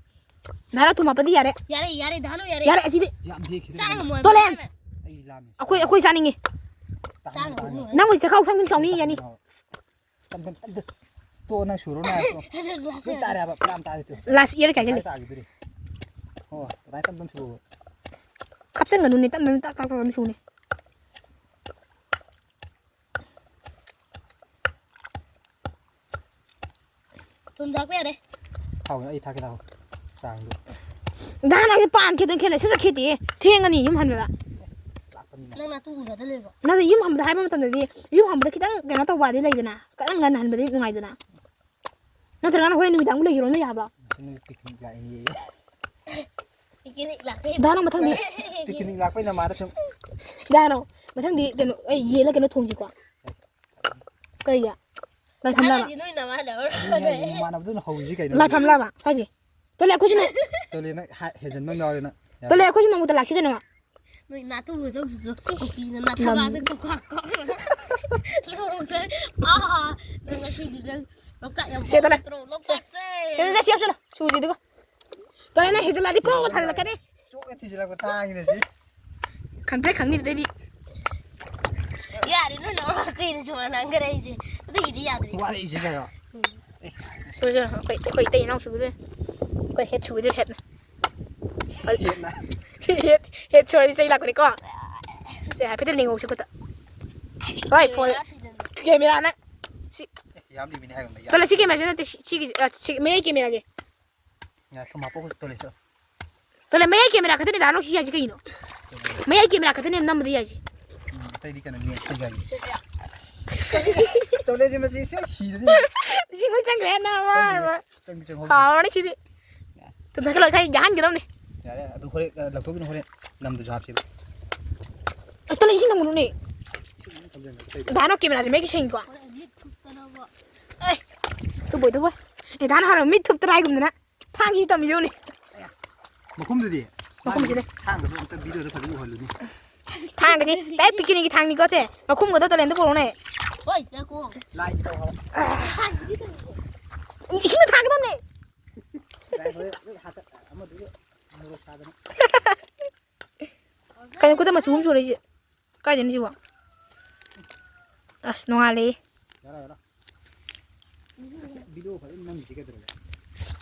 ꯗꯥ ꯅꯥꯎ ꯊꯨꯝ ꯍꯥꯞꯄꯗꯤ ꯌꯥꯔꯦ꯫ ꯌꯥꯔꯦ, ꯌꯥꯔꯦ, ꯗꯥ ꯅꯥꯎ ꯌꯥꯔꯦ꯫ ꯌꯥꯔꯦ, ꯑꯁꯤꯗꯤ꯫ ꯌꯥꯝ ꯍꯦꯛꯈꯤꯗ꯭ꯔꯦ꯫ ꯆꯥ ꯉꯝꯃꯣꯏ, ꯇꯣꯂꯦꯟ! ꯃꯌꯥꯝ꯫ ꯑꯩ ꯂꯥꯝꯃꯦ꯫ ꯑꯩꯈꯣꯏ, ꯑꯩꯈꯣꯏ ꯆꯥꯅꯤꯡꯉꯤ꯫ ꯇꯥꯍꯟꯒꯅꯣ, ꯆꯥ ꯉꯝꯃꯣꯏ꯫ ꯇꯥꯍꯟꯒꯅꯣ꯫ ꯅꯪ ꯍꯧꯖꯤꯛ ꯆꯈꯥꯎ ꯁꯪ ꯁꯪꯅꯤ ꯌꯥꯅꯤ꯫ ꯇꯥꯍꯟꯒꯅꯣ꯫ ꯇꯝ, ꯇꯝ, ꯇꯝ, ꯇꯝ꯫ ꯇꯣ, ꯅꯪ ꯁꯨꯔꯣ, ꯅꯪ ꯁꯨꯔꯣ꯫ ꯂꯣꯏ ꯇꯥꯔꯦ ꯍꯥꯏꯕ, ꯄꯨꯔꯥ ꯇꯥꯔꯦ ꯇꯨ꯫ ꯂꯥꯁ ꯏꯌꯥꯔ ꯀꯥꯏꯁꯦ ꯂꯩ꯫ ꯇꯥꯒꯤꯗꯨꯔꯤ꯫ ꯑꯣ, ꯑꯗꯥꯏ ꯇꯝ ꯇꯝ ꯁꯨꯔꯣ꯫ ꯈꯞꯆꯟꯒꯅꯨꯅꯦ, ꯇꯞ ꯇꯞ ꯇꯥꯛ ꯇꯥꯛ ꯇꯞ ꯁꯨꯅꯦ꯫ ꯊꯨꯝ ꯊꯥꯛꯄ ꯌꯥꯔꯦ꯫ ꯊꯥꯎ, ꯑꯩ ꯊꯥꯛꯀꯦ, ꯊꯥꯎ꯫ ꯆꯥꯡꯗꯣ꯫ ꯗꯥ ꯅꯪꯁꯦ ꯄꯥꯟ ꯈꯤꯇꯪ ꯈꯦꯠꯂꯦ, ꯁꯠ ꯁꯠ ꯈꯦꯠꯇꯦ꯫ ꯊꯦꯡꯉꯅꯤ ꯌꯨꯝ ꯍꯟꯕꯗ꯫ ꯂꯥꯛꯄꯅꯤꯅ꯫ ꯅꯪ ꯅꯥꯇꯨ ꯎꯅꯗ ꯂꯩꯕ꯫ ꯅꯪꯅ ꯌꯨꯝ ꯍꯟꯕꯗ ꯍꯥꯏꯕ ꯃꯇꯝꯗꯗꯤ, ꯌꯨꯝ ꯍꯟꯕꯗ ꯈꯤꯇꯪ ꯀꯩꯅꯣ ꯇꯧꯕꯗꯤ ꯂꯩꯗꯅ, ꯈꯤꯇꯪ ꯉꯟꯅ ꯍꯟꯕꯗꯤ ꯅꯨꯡꯉꯥꯏꯗꯅ꯫ ꯅꯠꯇ꯭ꯔꯒꯅ ꯍꯣꯔꯦꯟ ꯅꯨꯃꯤꯗꯥꯡꯕꯨ ꯂꯩꯈꯤꯔꯣ ꯅꯣꯏ ꯌꯥꯕ꯭ꯔꯣ? ꯉꯁꯤ ꯅꯣꯏ picnic ꯂꯥꯛꯏꯅꯦ꯫ Picnic ꯂꯥꯛꯄꯩ꯫ ꯗꯥ ꯅꯥꯎ ꯃꯊꯪꯗꯤ꯫ Picnic ꯂꯥꯛꯄꯩ ꯅꯃꯥꯗ ꯁꯨꯝ꯫ ꯗꯥ ꯅꯥꯎ, ꯃꯊꯪꯗꯤ ꯀꯩꯅꯣ, ꯑꯩ ꯌꯦꯟꯂ ꯀꯩꯅꯣ ꯊꯣꯡꯁꯤꯀꯣ꯫ ꯀꯩꯒꯤ? ꯂꯥꯏꯐꯝꯂꯥꯕ? ꯅꯣꯏ ꯅꯃꯥ ꯂꯧꯔꯣ꯫ ꯏꯃꯥꯟꯅꯕꯗꯨꯅ ꯍꯧꯔꯤꯁꯤ ꯀꯩꯅꯣ? ꯂꯥꯏꯐꯝꯂꯥꯕ ꯍꯥꯏꯁꯦ? ꯇꯣꯂꯦ, ꯑꯩꯈꯣꯏꯁꯨꯅꯦ꯫ ꯇꯣꯂꯦ, ꯅꯪ ꯍꯥ-, ꯍꯦꯟꯖꯟꯕ ꯑꯃ ꯌꯥꯎꯔꯦ ꯅꯪ꯫ ꯌꯥꯔꯦ꯫ ꯇꯣꯂꯦ, ꯑꯩꯈꯣꯏꯁꯨ ꯅꯣꯡꯃꯇ ꯂꯥꯛꯁꯤ ꯀꯩꯅꯣ꯫ ꯅꯣꯏ ꯅꯥꯇꯨ ꯆꯧꯁꯤꯁꯨ ꯀꯨꯀꯤꯅ ꯅꯥꯊꯕꯥꯛꯇ ꯀꯣꯛ ꯀꯣꯛ ꯀꯣꯛ꯫ ꯂꯣꯡꯗ꯫ ꯑꯥ, ꯅꯪ ꯉꯁꯤꯗꯤ ꯅꯪ ꯂꯣꯛꯇꯥꯛ ꯌꯥꯝ ꯁꯦ, ꯇꯣꯂꯦ꯫ ꯄꯥꯝꯃꯛꯇ꯭ꯔꯣ? ꯂꯣꯛꯇꯥꯛꯁꯦ꯫ ꯁꯦ, ꯁꯦ, ꯁꯦ, ꯁꯦ, ꯁꯦ꯫ ꯁꯨꯁꯤ ꯑꯗꯨꯒ꯫ ꯇꯣꯂꯦ, ꯅꯪ ꯍꯦꯟꯖꯜꯂꯛꯑꯗꯤ ꯄ꯭ꯔꯣ ꯊꯥꯖꯤꯜꯂꯛꯀꯅꯤ꯫ ꯆꯣꯛꯅ ꯊꯤꯖꯤꯜꯂꯛꯄ ꯊꯥꯡꯒꯤꯅ ꯁꯤ꯫ ꯈꯪꯗ꯭ꯔꯦ, ꯈꯪꯅꯤꯗ ꯑꯩꯗꯤ꯫ ꯌꯥꯔꯦ, ꯅꯣꯏ ꯅꯃꯥ ꯀꯩꯅꯣ ꯁꯨꯃꯥꯏꯅ ꯉꯥꯡꯈꯔꯦ ꯑꯩꯁꯦ꯫ ꯑꯗꯨꯒꯤꯗꯤ ꯌꯥꯗ꯭ꯔꯦ꯫ ꯋꯥꯔꯛꯏꯁꯦ ꯀꯩꯅꯣ? ꯎꯝ꯫ ꯑꯦ꯫ ꯁꯨꯔ, ꯁꯨꯔ, ꯑꯩꯈꯣꯏ, ꯑꯩꯈꯣꯏ ꯏꯇꯩ ꯏꯅꯥꯎ ꯁꯨꯕꯗꯨ꯫ ꯑꯩꯈꯣꯏ ꯍꯦꯠ ꯁꯨꯕꯗꯨ ꯍꯦꯠꯅ꯫ ꯍꯦꯠꯅ꯫ ꯍꯦꯠ, ꯍꯦꯠ ꯁꯣꯔꯗꯤ ꯆꯩ ꯂꯥꯛꯄꯅꯤꯀꯣ꯫ ꯁꯦ, ꯍꯥꯏꯐꯦꯠꯇ ꯂꯦꯡꯍꯧꯁꯦ ꯈꯨꯠꯇ꯫ ꯍꯣꯏ, ꯐꯣꯟ꯫ Camera ꯊꯤꯖꯤꯟꯕ꯫ Camera ꯅ꯫ ꯁꯤ꯫ ꯌꯥꯝ ꯂꯤꯃꯤꯅꯦ ꯍꯥꯏꯒꯨꯝꯗ꯫ ꯇꯣꯂꯦ, ꯁꯤ ꯀꯦꯃꯦꯔꯥꯁꯦ ꯅꯠꯇꯦ, ꯁꯤ-, ꯁꯤꯒꯤ, ꯑ, ꯁꯤ ꯃꯌꯥꯏ ꯀꯦꯃꯦꯔꯥꯁꯦ꯫ ꯉꯥꯏꯈꯣ, ꯃꯥꯄꯣꯛ ꯇꯣꯂꯦ ꯆꯠꯂꯣ꯫ ꯇꯣꯂꯦ, ꯃꯌꯥꯏ ꯀꯦꯃꯦꯔꯥ ꯈꯛꯇꯅꯦ ꯗꯥ ꯅꯣꯛꯁꯤ ꯌꯥꯏꯁꯦ ꯀꯩꯅꯣ? ꯃꯌꯥꯏ ꯀꯦꯃꯦꯔꯥ ꯈꯛꯇꯅꯦ ꯅꯝꯕꯗ ꯌꯥꯏꯁꯦ꯫ ꯎꯝ, ꯑꯇꯩꯗꯤ ꯀꯩꯅꯣ ꯌꯦꯡꯉꯛꯇ ꯌꯥꯏ꯫ ꯇꯣꯂꯦꯁꯦ ꯃꯁꯤ ꯁꯤ ꯁꯤꯗꯅꯤ꯫ ꯂꯤꯁꯤꯡ ꯑꯃ ꯆꯪꯈ꯭ꯔꯦ, ꯅꯥꯕ꯫ ꯆꯪꯗꯦ, ꯆꯪꯗꯦ, ꯆꯪꯍꯧꯗꯦ꯫ ꯍꯥꯎꯔꯅꯤ ꯁꯤꯗꯤ꯫ ꯇꯨꯝꯊꯈꯠꯂꯣꯏ, ꯈꯔ ꯌꯥꯍꯟꯒꯗꯕꯅꯤ꯫ ꯌꯥꯔꯦ, ꯑꯗꯨ ꯍꯣꯔꯦꯟ, ꯑ, ꯂꯧꯊꯣꯛꯈꯤꯅꯨ, ꯍꯣꯔꯦꯟ ꯅꯝꯗꯁꯨ ꯍꯥꯞꯁꯦꯕ꯫ ꯑꯁ, ꯇꯣꯂꯦ, ꯏꯁꯤꯡ ꯊꯝꯒꯅꯨꯅꯦ꯫ ꯏꯁꯤꯡ ꯑꯃꯨꯛ ꯊꯝꯖꯟꯒ꯭ꯔꯦ, ꯑꯇꯩꯗꯤ꯫ ꯗꯥ ꯅꯣꯛ ꯀꯦꯃꯦꯔꯥꯁꯦ ꯃꯌꯦꯛ ꯁꯦꯡꯉꯤꯀꯣ? ꯑꯦ, ꯊꯨꯕꯣꯏ, ꯊꯨꯕꯣꯏ꯫ ꯑꯦ, ꯗꯥ ꯅꯣꯛ ꯍꯥꯟꯅ ꯃꯤꯠ ꯊꯨꯞꯇꯅ ꯍꯥꯏꯒꯨꯝꯗꯅ ꯊꯥꯡꯁꯤ ꯇꯝꯃꯤꯁꯨꯅꯦ꯫ ꯃꯈꯨꯝꯗꯨꯗꯤ? ꯃꯈꯨꯝꯁꯤꯗꯤ? ꯊꯥꯡꯒꯗꯣ ꯑꯝꯇ ꯚꯤꯗꯤꯑꯣꯗ ꯐꯖꯅ ꯎꯍꯜꯂꯨꯅꯦ꯫ ꯊꯥꯡꯒꯗꯤ ꯗꯥꯏꯔꯦꯛ ꯄꯤꯛꯅꯤꯛꯀꯤ ꯊꯥꯡꯅꯤꯀꯣ ꯁꯦ꯫ ꯃꯈꯨꯝꯒꯗꯣ ꯇꯣꯂꯦꯟꯗ ꯄꯨꯔꯛꯎꯅꯦ꯫ ꯍꯣꯏ, ꯉꯥꯏꯈꯣ꯫ ꯂꯥꯏꯒꯤ ꯇꯧ ꯍꯥꯏꯕ꯫ ꯏꯁꯤꯡꯗ ꯊꯥꯡꯒꯗꯕꯅꯦ꯫ ꯂꯥꯏ ꯍꯣꯔꯦꯟ ꯂꯣꯏ ꯍꯥꯀꯠ-, ꯑꯃꯗꯨꯒ ꯃꯣꯔꯣꯛ ꯁꯥꯗꯅ꯫ ꯀꯩꯅꯣ ꯈꯨꯗꯝ ꯃꯆꯨ ꯑꯃ ꯁꯨꯔꯛꯏꯁꯦ? ꯀꯥꯏꯗꯩꯅꯣ ꯁꯤꯕꯣ? ꯑꯁ, ꯅꯣꯡꯉꯥꯜꯂꯦ꯫ ꯌꯥꯔꯣ, ꯌꯥꯔꯣ꯫ ꯚꯤꯗꯤꯑꯣ ꯐꯖꯅ ꯅꯝꯃꯤꯁꯤ ꯀꯩꯗꯧꯔꯒꯦ?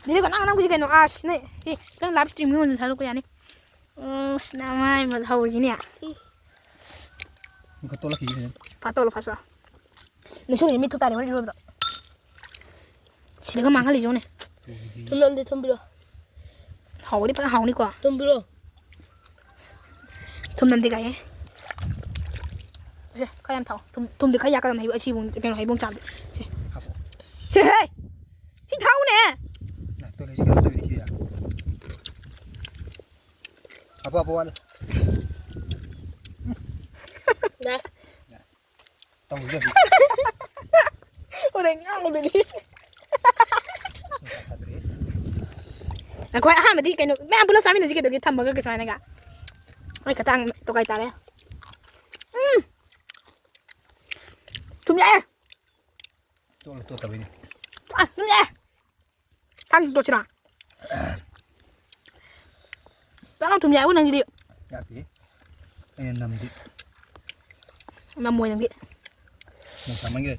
ꯚꯤꯗꯤꯑꯣ ꯅꯪ ꯅꯝꯒꯤꯁꯤ ꯀꯩꯅꯣ? ꯑꯁ, ꯅꯪ ꯁꯤ ꯅꯪ ꯂꯥꯏꯚ ꯁ꯭ꯇ꯭ꯔꯤꯝꯒꯤ ꯑꯣꯏꯅ ꯊꯥꯗꯣꯛꯄ ꯌꯥꯅꯤ꯫ ꯑꯁ, ꯅꯃꯥꯏ ꯃꯠ ꯍꯧꯔꯤꯁꯤꯅꯦ꯫ ꯑꯃꯨꯛꯀ ꯇꯣꯠꯂꯛꯈꯤꯒꯦ ꯐꯖꯅ꯫ ꯐꯥ ꯇꯣꯠꯂꯣ, ꯐꯥ ꯇꯣꯠꯂꯣ꯫ ꯅꯁꯨ ꯃꯤꯠ ꯊꯨꯞ ꯇꯥꯔꯦ ꯍꯣꯔꯦꯟ ꯏꯔꯣꯏꯕꯗ꯫ ꯁꯤꯗꯒ ꯃꯥꯡꯍꯜꯂꯤꯁꯦ ꯌꯦꯡꯉꯨꯅꯦ꯫ ꯊꯨꯝ ꯅꯝꯗꯦ, ꯊꯨꯝ ꯄꯤꯔꯛꯑꯣ꯫ ꯍꯥꯎꯕꯗꯤ ꯐꯖꯅ ꯍꯥꯎꯅꯤꯀꯣ꯫ ꯊꯨꯝ ꯄꯤꯔꯛꯑꯣ꯫ ꯊꯨꯝ ꯅꯝꯗꯦ ꯀꯥꯏꯌꯦ꯫ ꯁꯦ, ꯈꯔ ꯌꯥꯝ ꯊꯥꯎ꯫ ꯊꯨꯝ, ꯊꯨꯝꯗꯤ ꯈꯔ ꯌꯥꯛꯀꯗꯕꯅꯦ, ꯍꯩꯕꯣꯡ, ꯑꯁꯤꯕꯣꯡ, ꯀꯩꯅꯣ, ꯍꯩꯕꯣꯡ ꯆꯥꯕꯗꯤ꯫ ꯁꯦ꯫ ꯍꯥꯞꯄꯣ꯫ ꯁꯦ, ꯍꯦ! ꯁꯤ ꯊꯥꯎꯅꯦ! ꯅꯥ, ꯇꯣꯏꯂꯦꯠꯁꯤ ꯀꯩꯅꯣ ꯇꯧꯋꯤꯅꯦ ꯁꯤꯗꯤ꯫ ꯍꯥꯞꯄꯣ, ꯍꯥꯞꯄꯣ, ꯋꯥꯠꯂꯤ꯫ ꯌꯥ꯫ ꯇꯧꯖꯁꯤ꯫ ꯍꯣꯔꯦꯟ ꯉꯥꯡꯉꯨꯗꯨꯅꯤ꯫ ꯁꯨꯡꯌꯥ ꯐꯗ꯭ꯔꯦ꯫ ꯑꯩꯈꯣꯏ ꯑꯍꯥꯟꯕꯗꯤ ꯀꯩꯅꯣ ꯃꯌꯥꯝ ꯄꯨꯂꯞ ꯆꯥꯃꯤꯟꯅꯁꯤ ꯀꯩꯗꯧꯒꯦ ꯊꯝꯃꯒ ꯀꯩꯁꯨ ꯍꯥꯏꯅꯒ꯫ ꯑꯩ ꯈꯇꯥꯡ ꯇꯣꯈꯥꯏ ꯇꯥꯔꯦ꯫ ꯎꯝ꯫ ꯊꯨꯝ ꯌꯥꯛꯑꯦ꯫ ꯇꯣꯠꯂ ꯇꯣꯠꯇꯕꯩꯅꯦ꯫ ꯑ, ꯊꯨꯝ ꯌꯥꯛꯑꯦ꯫ ꯊꯥꯡ ꯇꯣꯠꯁꯤꯔꯥ? ꯆꯥꯛ ꯌꯥꯝ ꯊꯨꯝ ꯌꯥꯛꯑꯦꯕꯨ ꯅꯪꯒꯤꯗꯤ꯫ ꯌꯥꯛꯇꯦꯍꯦ꯫ ꯑꯩꯅ ꯅꯝꯗꯤ꯫ ꯅꯝꯃꯣꯏ ꯅꯪꯗꯤ꯫ ꯃꯣꯔꯣꯛ ꯁꯥꯃꯟꯈ꯭ꯔꯦ꯫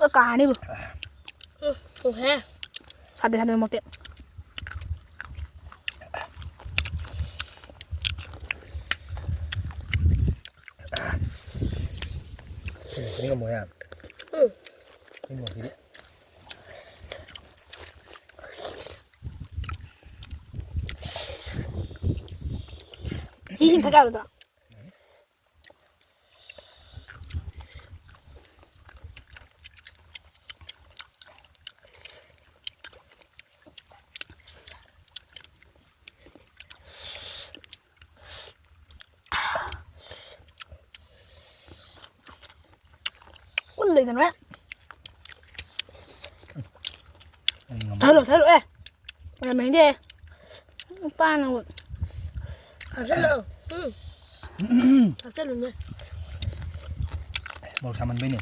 ꯂꯣꯏ ꯀꯥꯔꯅꯤꯕꯨ꯫ ꯎꯝ, ꯊꯨꯝꯍꯦ꯫ ꯁꯥꯗꯦ, ꯁꯥꯗꯦ, ꯃꯣꯔꯣꯛꯇꯤ꯫ ꯉꯝꯃꯣꯏ ꯍꯥꯏ꯫ ꯎꯝ꯫ ꯑꯩ ꯃꯣꯔꯣꯛꯁꯤꯗꯤ꯫ ꯁꯤꯁꯤꯡ ꯊꯛ ꯌꯥꯔꯣꯏꯗ꯭ꯔꯣ? ꯀꯨꯟ ꯂꯩꯗꯅ꯫ ꯊꯜꯂꯣ, ꯊꯜꯂꯣ, ꯑꯦ꯫ ꯃꯌꯥꯝ ꯍꯦꯟꯗꯦ꯫ ꯅꯨꯄꯥ ꯅꯪꯕꯨ꯫ ꯊꯛꯆꯜꯂꯣ꯫ ꯎꯝ꯫ ꯊꯛꯆꯜꯂꯨꯅꯦ꯫ ꯃꯣꯔꯣꯛ ꯁꯥꯃꯟꯕꯩꯅꯦ꯫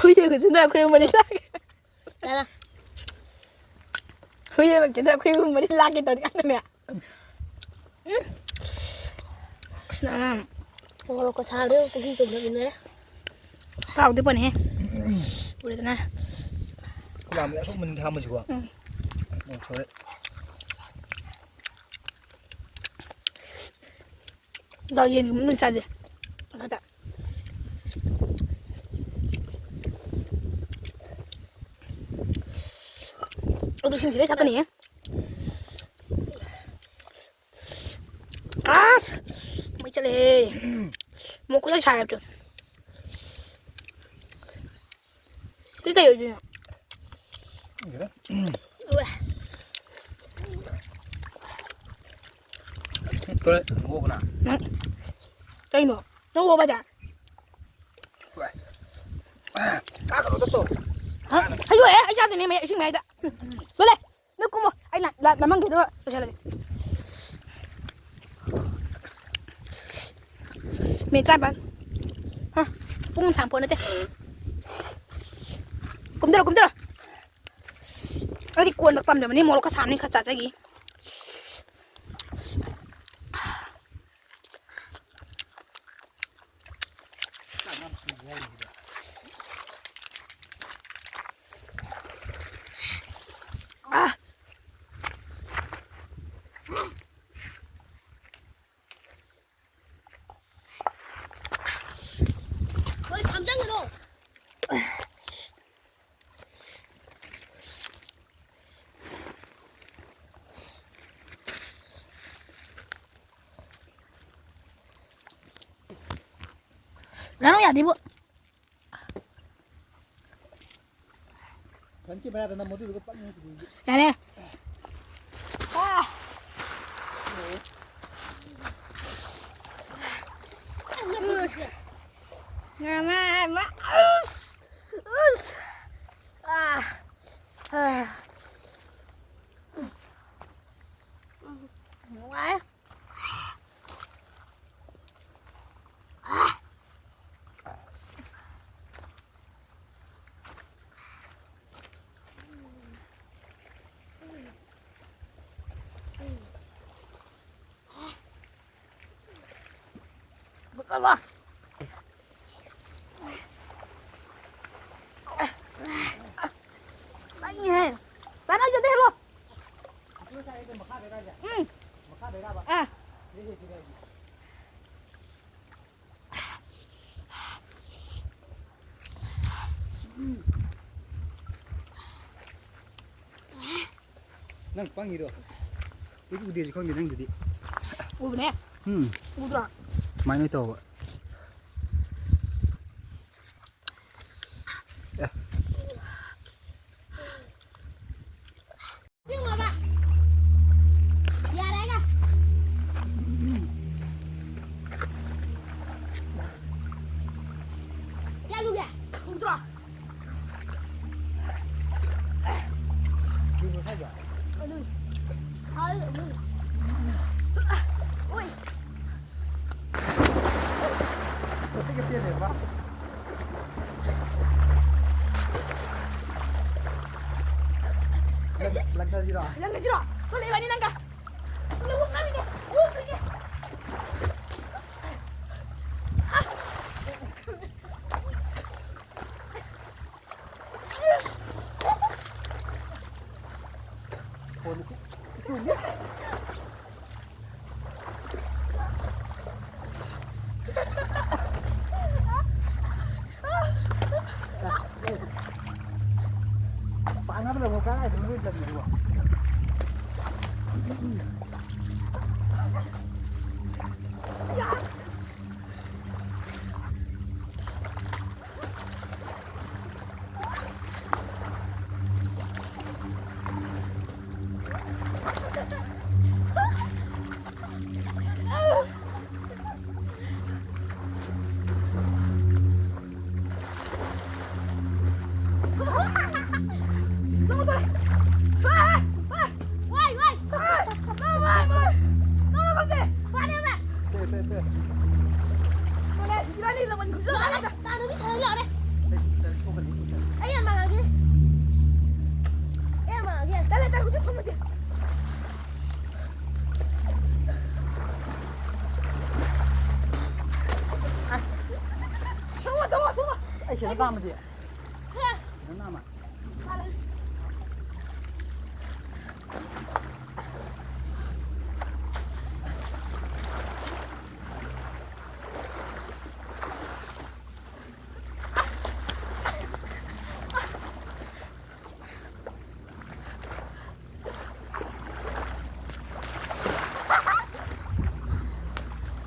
ꯍꯨꯏꯗꯒ ꯆꯤꯟꯗ ꯑꯩꯈꯣꯏ ꯃꯔꯤ ꯂꯥꯛꯀꯦ꯫ ꯂꯥꯛꯑꯣ꯫ ꯍꯨꯏꯗꯒ ꯆꯤꯟꯗ ꯑꯩꯈꯣꯏ ꯃꯔꯤ ꯂꯥꯛꯀꯦ ꯇꯧꯔꯤ ꯀꯥꯟꯗꯅꯦ꯫ ꯎꯝ꯫ ꯑꯁ, ꯅꯪ ꯃꯣꯔꯣꯛꯀ ꯁꯥꯕꯗꯣ ꯄꯨꯈ꯭ꯔꯤ ꯆꯨꯝꯅ ꯃꯨꯟꯅꯔꯦ꯫ ꯇꯥꯎꯗꯤ ꯐꯅꯤꯍꯦ꯫ ꯎꯔꯦꯗꯅ꯫ ꯈꯨꯂꯥꯝꯗ ꯑꯁꯨꯛ ꯃꯅꯤꯡ ꯊꯥꯃꯁꯤꯀꯣ꯫ ꯎꯝ꯫ ꯃꯣꯔꯣꯛ ꯁꯣꯔꯦ꯫ ꯗꯥꯎ ꯌꯦꯟꯒꯨꯝꯕ ꯑꯗꯨꯝ ꯆꯥꯖꯩ꯫ ꯃꯈꯥꯗ꯫ ꯑꯗꯨ ꯁꯤꯡꯁꯤꯗꯩ ꯊꯛꯀꯅꯤꯌꯦ꯫ ꯑꯁ! ꯃꯩ ꯆꯠꯂꯦꯍꯦ꯫ ꯃꯣꯔꯣꯛ ꯈꯨꯁꯥꯏ ꯁꯥꯏ ꯍꯥꯏꯕꯗꯣ꯫ ꯁꯤ ꯀꯩ ꯑꯣꯏꯗꯣꯏꯅꯣ? ꯈꯪꯗꯦꯗ꯫ ꯎꯋꯦ꯫ ꯇꯣꯏꯂꯦꯠ ꯑꯣꯛꯑꯕ ꯅꯪ? ꯅꯪ ꯀꯩꯅꯣ? ꯅꯪ ꯑꯣꯛꯑꯕ ꯍꯥꯏꯁꯦ? ꯎꯋꯦ꯫ ꯑꯥ, ꯀꯩꯅꯣꯗ ꯇꯧ꯫ ꯍꯥ? ꯍꯩꯌꯨ, ꯑꯦ, ꯑꯩ ꯆꯥꯗꯣꯏꯅꯦ, ꯃꯌꯥꯏ, ꯏꯁꯤꯡ ꯃꯌꯥꯏꯗ꯫ ꯎꯝ, ꯎꯝ꯫ ꯂꯣꯏꯂꯦ꯫ ꯅꯪ ꯀꯨꯝꯃꯣ, ꯑꯩ ꯂꯥ-, ꯂꯥ-, ꯂꯥꯃꯟꯈꯤꯗꯣ ꯂꯣꯏꯁꯜꯂꯒꯦ꯫ ꯃꯤꯅꯤꯠ ꯇꯔꯥꯅꯤꯄꯥꯟ꯫ ꯍꯥ, ꯄꯨꯡ ꯁꯥꯡꯄꯣꯠ ꯅꯠꯇꯦ꯫ ꯀꯨꯝꯊꯔꯣ, ꯀꯨꯝꯊꯔꯣ꯫ ꯑꯩꯗꯤ ꯀꯣꯟꯕ ꯄꯥꯝꯖꯕꯅꯤ, ꯃꯣꯔꯣꯛ ꯈꯔ ꯁꯥꯕꯅꯤ, ꯈꯔ ꯆꯥꯖꯒꯦ꯫ ꯑꯥ꯫ ꯌꯥꯔꯣ, ꯌꯥꯗꯦꯕꯣ꯫ ꯐ꯭ꯔꯟꯀꯤ ꯃꯌꯥꯗ ꯅꯝꯃꯣ, ꯑꯗꯨꯗꯨꯒ ꯄꯛ ꯅꯝꯃꯣ꯫ ꯌꯥꯔꯦ꯫ ꯑꯥ꯫ ꯎꯁ꯫ ꯃꯃꯥ, ꯃꯥ, ꯎꯁ꯫ ꯎꯁ꯫ ꯑꯥ꯫ ꯑꯥ꯫ ꯅꯨꯡꯉꯥꯏ꯫ ꯕꯀꯂꯥ꯫ ꯄꯥꯏꯅꯤꯍꯦ꯫ ꯄꯥꯏꯅ ꯆꯠꯇꯦ, ꯍꯦꯜꯂꯣ꯫ ꯎꯝ꯫ ꯑꯥ꯫ ꯅꯪ ꯄꯪꯉꯤꯗꯣ꯫ ꯑꯩ ꯎꯗꯦꯁꯨ ꯈꯪꯗꯦ ꯅꯪꯗꯨꯗꯤ꯫ ꯎꯕꯅꯦ꯫ ꯎꯝ꯫ ꯎꯗ꯭ꯔꯣ? ꯁꯨꯃꯥꯏꯅ ꯇꯧꯕ꯫ ꯑꯦ꯫ ꯌꯥꯔꯦꯒ꯫ ꯀꯌꯥ ꯂꯨꯒꯦ? ꯎꯗ꯭ꯔꯣ? ꯑꯗꯨ꯫ ꯍꯥꯏ, ꯑꯗꯨ꯫ ꯑꯣꯏ꯫ ꯃꯇꯦꯛ ꯆꯦꯜꯂꯦꯕ꯫ ꯂꯪ-, ꯂꯪꯊꯁꯤꯔꯣ? ꯂꯪꯊꯁꯤꯔꯣ? ꯊꯣꯛꯂꯛꯑꯦ ꯏꯕꯥꯅꯤ ꯅꯪꯒ꯫ ꯂꯧꯕꯨꯛ ꯀꯥꯕꯤꯒꯦ, ꯂꯧꯕꯨꯛ ꯀꯥꯕꯤꯒꯦ꯫ ꯄꯥꯛꯅꯕ ꯂꯧꯕ ꯀꯥꯏꯗꯅꯣ ꯂꯣꯏ ꯂꯪꯉꯤꯗꯨꯕꯣ? ꯊꯣꯡꯉꯣ, ꯊꯣꯡꯉꯣ, ꯊꯣꯡꯉꯣ꯫ ꯑꯩ ꯁꯤꯗ ꯀꯥꯝꯃꯗꯤ꯫ ꯍꯥ꯫ ꯅꯪ ꯅꯥꯃ꯫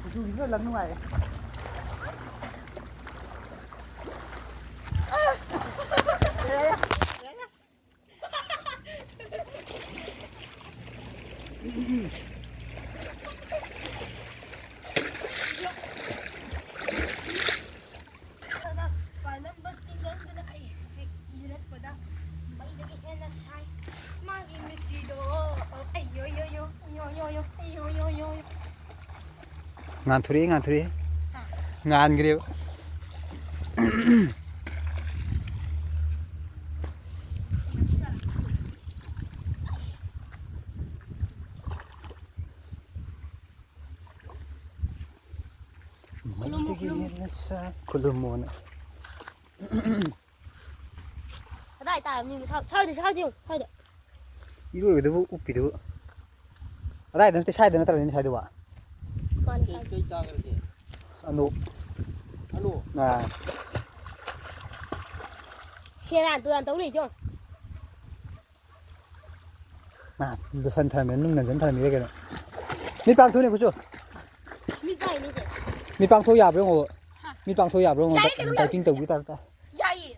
ꯀꯨꯆꯨꯒꯤꯁꯨ ꯂꯪ ꯅꯨꯡꯉꯥꯏꯔꯦ꯫ ꯄꯥꯜꯂꯝꯕ ꯇꯤꯡꯒꯪꯗꯨꯅ ꯑꯩ ꯍꯦꯛ ꯌꯦꯠꯂꯛꯄꯗ ꯃꯩꯗꯒꯤ ꯍꯦꯟꯅ ꯁꯥꯏ꯫ ꯃꯥꯒꯤ ꯃꯤꯠꯁꯤꯗꯣ, ꯑꯣ, ꯑꯩꯌꯣ, ꯌꯣ, ꯌꯣ, ꯌꯣ, ꯌꯣ, ꯌꯣ, ꯑꯩꯌꯣ, ꯌꯣ, ꯌꯣ, ꯌꯣ꯫ ꯉꯥꯟꯊꯣꯔꯛꯑꯦ, ꯉꯥꯟꯊꯣꯔꯛꯑꯦ꯫ ꯍꯥ? ꯉꯥꯟꯈ꯭ꯔꯦꯕ꯫ ꯃꯩꯗꯒꯤ ꯍꯦꯟꯅ ꯁꯥꯏ꯫ ꯈꯨꯂꯨꯝꯃꯣꯅ꯫ ꯀꯗꯥꯏ ꯇꯥꯔꯝꯅꯤ? ꯁ꯭ꯋꯥꯏꯗ, ꯁ꯭ꯋꯥꯏꯗ ꯌꯦꯡꯉꯨ, ꯁ꯭ꯋꯥꯏꯗ꯫ ꯏꯔꯣꯏꯕꯗꯨꯕꯨ ꯎꯞꯄꯤꯗꯨꯕꯨ꯫ ꯀꯗꯥꯏꯗ ꯅꯠꯇꯦ, ꯁ꯭ꯋꯥꯏꯗ ꯅꯠꯇ꯭ꯔꯅꯦ ꯁ꯭ꯋꯥꯏꯗꯨꯕꯨ? ꯃꯥꯅꯦ, ꯀꯩ, ꯁ꯭ꯋꯥꯏꯗ꯫ ꯀꯩ ꯇꯥꯈ꯭ꯔꯒꯦ? ꯑꯅꯣꯛ꯫ ꯑꯅꯣꯛ? ꯑꯥ꯫ ꯁꯦꯔꯥꯟ ꯇꯨꯔꯥꯟ ꯇꯧ ꯂꯩꯗꯣ꯫ ꯃꯥ ꯂꯣꯠꯁꯟ ꯊꯔꯝꯃꯤꯔ, ꯅꯨꯡ ꯅꯟꯖꯟ ꯊꯔꯝꯃꯤꯔ ꯀꯩꯅꯣ? ꯃꯤꯠ ꯄꯥꯡꯊꯣꯛꯎꯅꯦ, ꯀꯨꯆꯨ꯫ ꯃꯤꯠ ꯄꯥꯡꯊꯣꯛ ꯌꯥꯕ꯭ꯔꯥ ꯌꯦꯡꯉꯣꯕ? ꯍꯥ? ꯃꯤꯠ ꯄꯥꯡꯊꯣꯛ ꯌꯥꯕ꯭ꯔꯥ ꯌꯦꯡꯉꯣꯕ? ꯌꯥꯏꯌꯦ, ꯀꯩꯅꯣ, ꯇꯥꯏꯄꯤꯡ ꯌꯥꯏꯌꯦ꯫ ꯇꯧꯕꯒꯤ ꯇꯥꯏꯞꯇ꯫ ꯌꯥꯏꯌꯦ꯫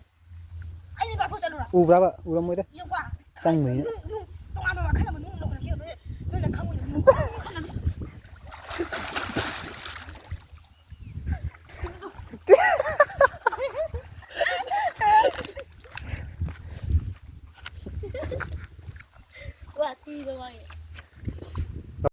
ꯑꯩ ꯃꯤꯠ ꯄꯥꯡꯊꯣꯛ ꯆꯠꯂꯨꯔꯥ? ꯎꯕ꯭ꯔꯥꯕ? ꯎꯔꯝꯃꯣꯏꯗ꯫ ꯌꯦꯡꯉꯨꯀꯣ꯫ ꯆꯪꯕꯅꯤꯅ꯫ ꯅꯨꯡ, ꯅꯨꯡ ꯇꯣꯉꯥꯟꯕ ꯃꯈꯜ ꯑꯃ ꯅꯨꯡ ꯂꯧꯈꯠꯂꯛꯈꯤꯕ ꯅꯣꯏ, ꯅꯣꯏꯅ ꯈꯪꯉꯣꯏꯗꯕ ꯅꯨꯡ ꯃꯈꯜ ꯑꯃ꯫ ꯋꯥꯊꯤꯗꯣ ꯃꯥꯒꯤ꯫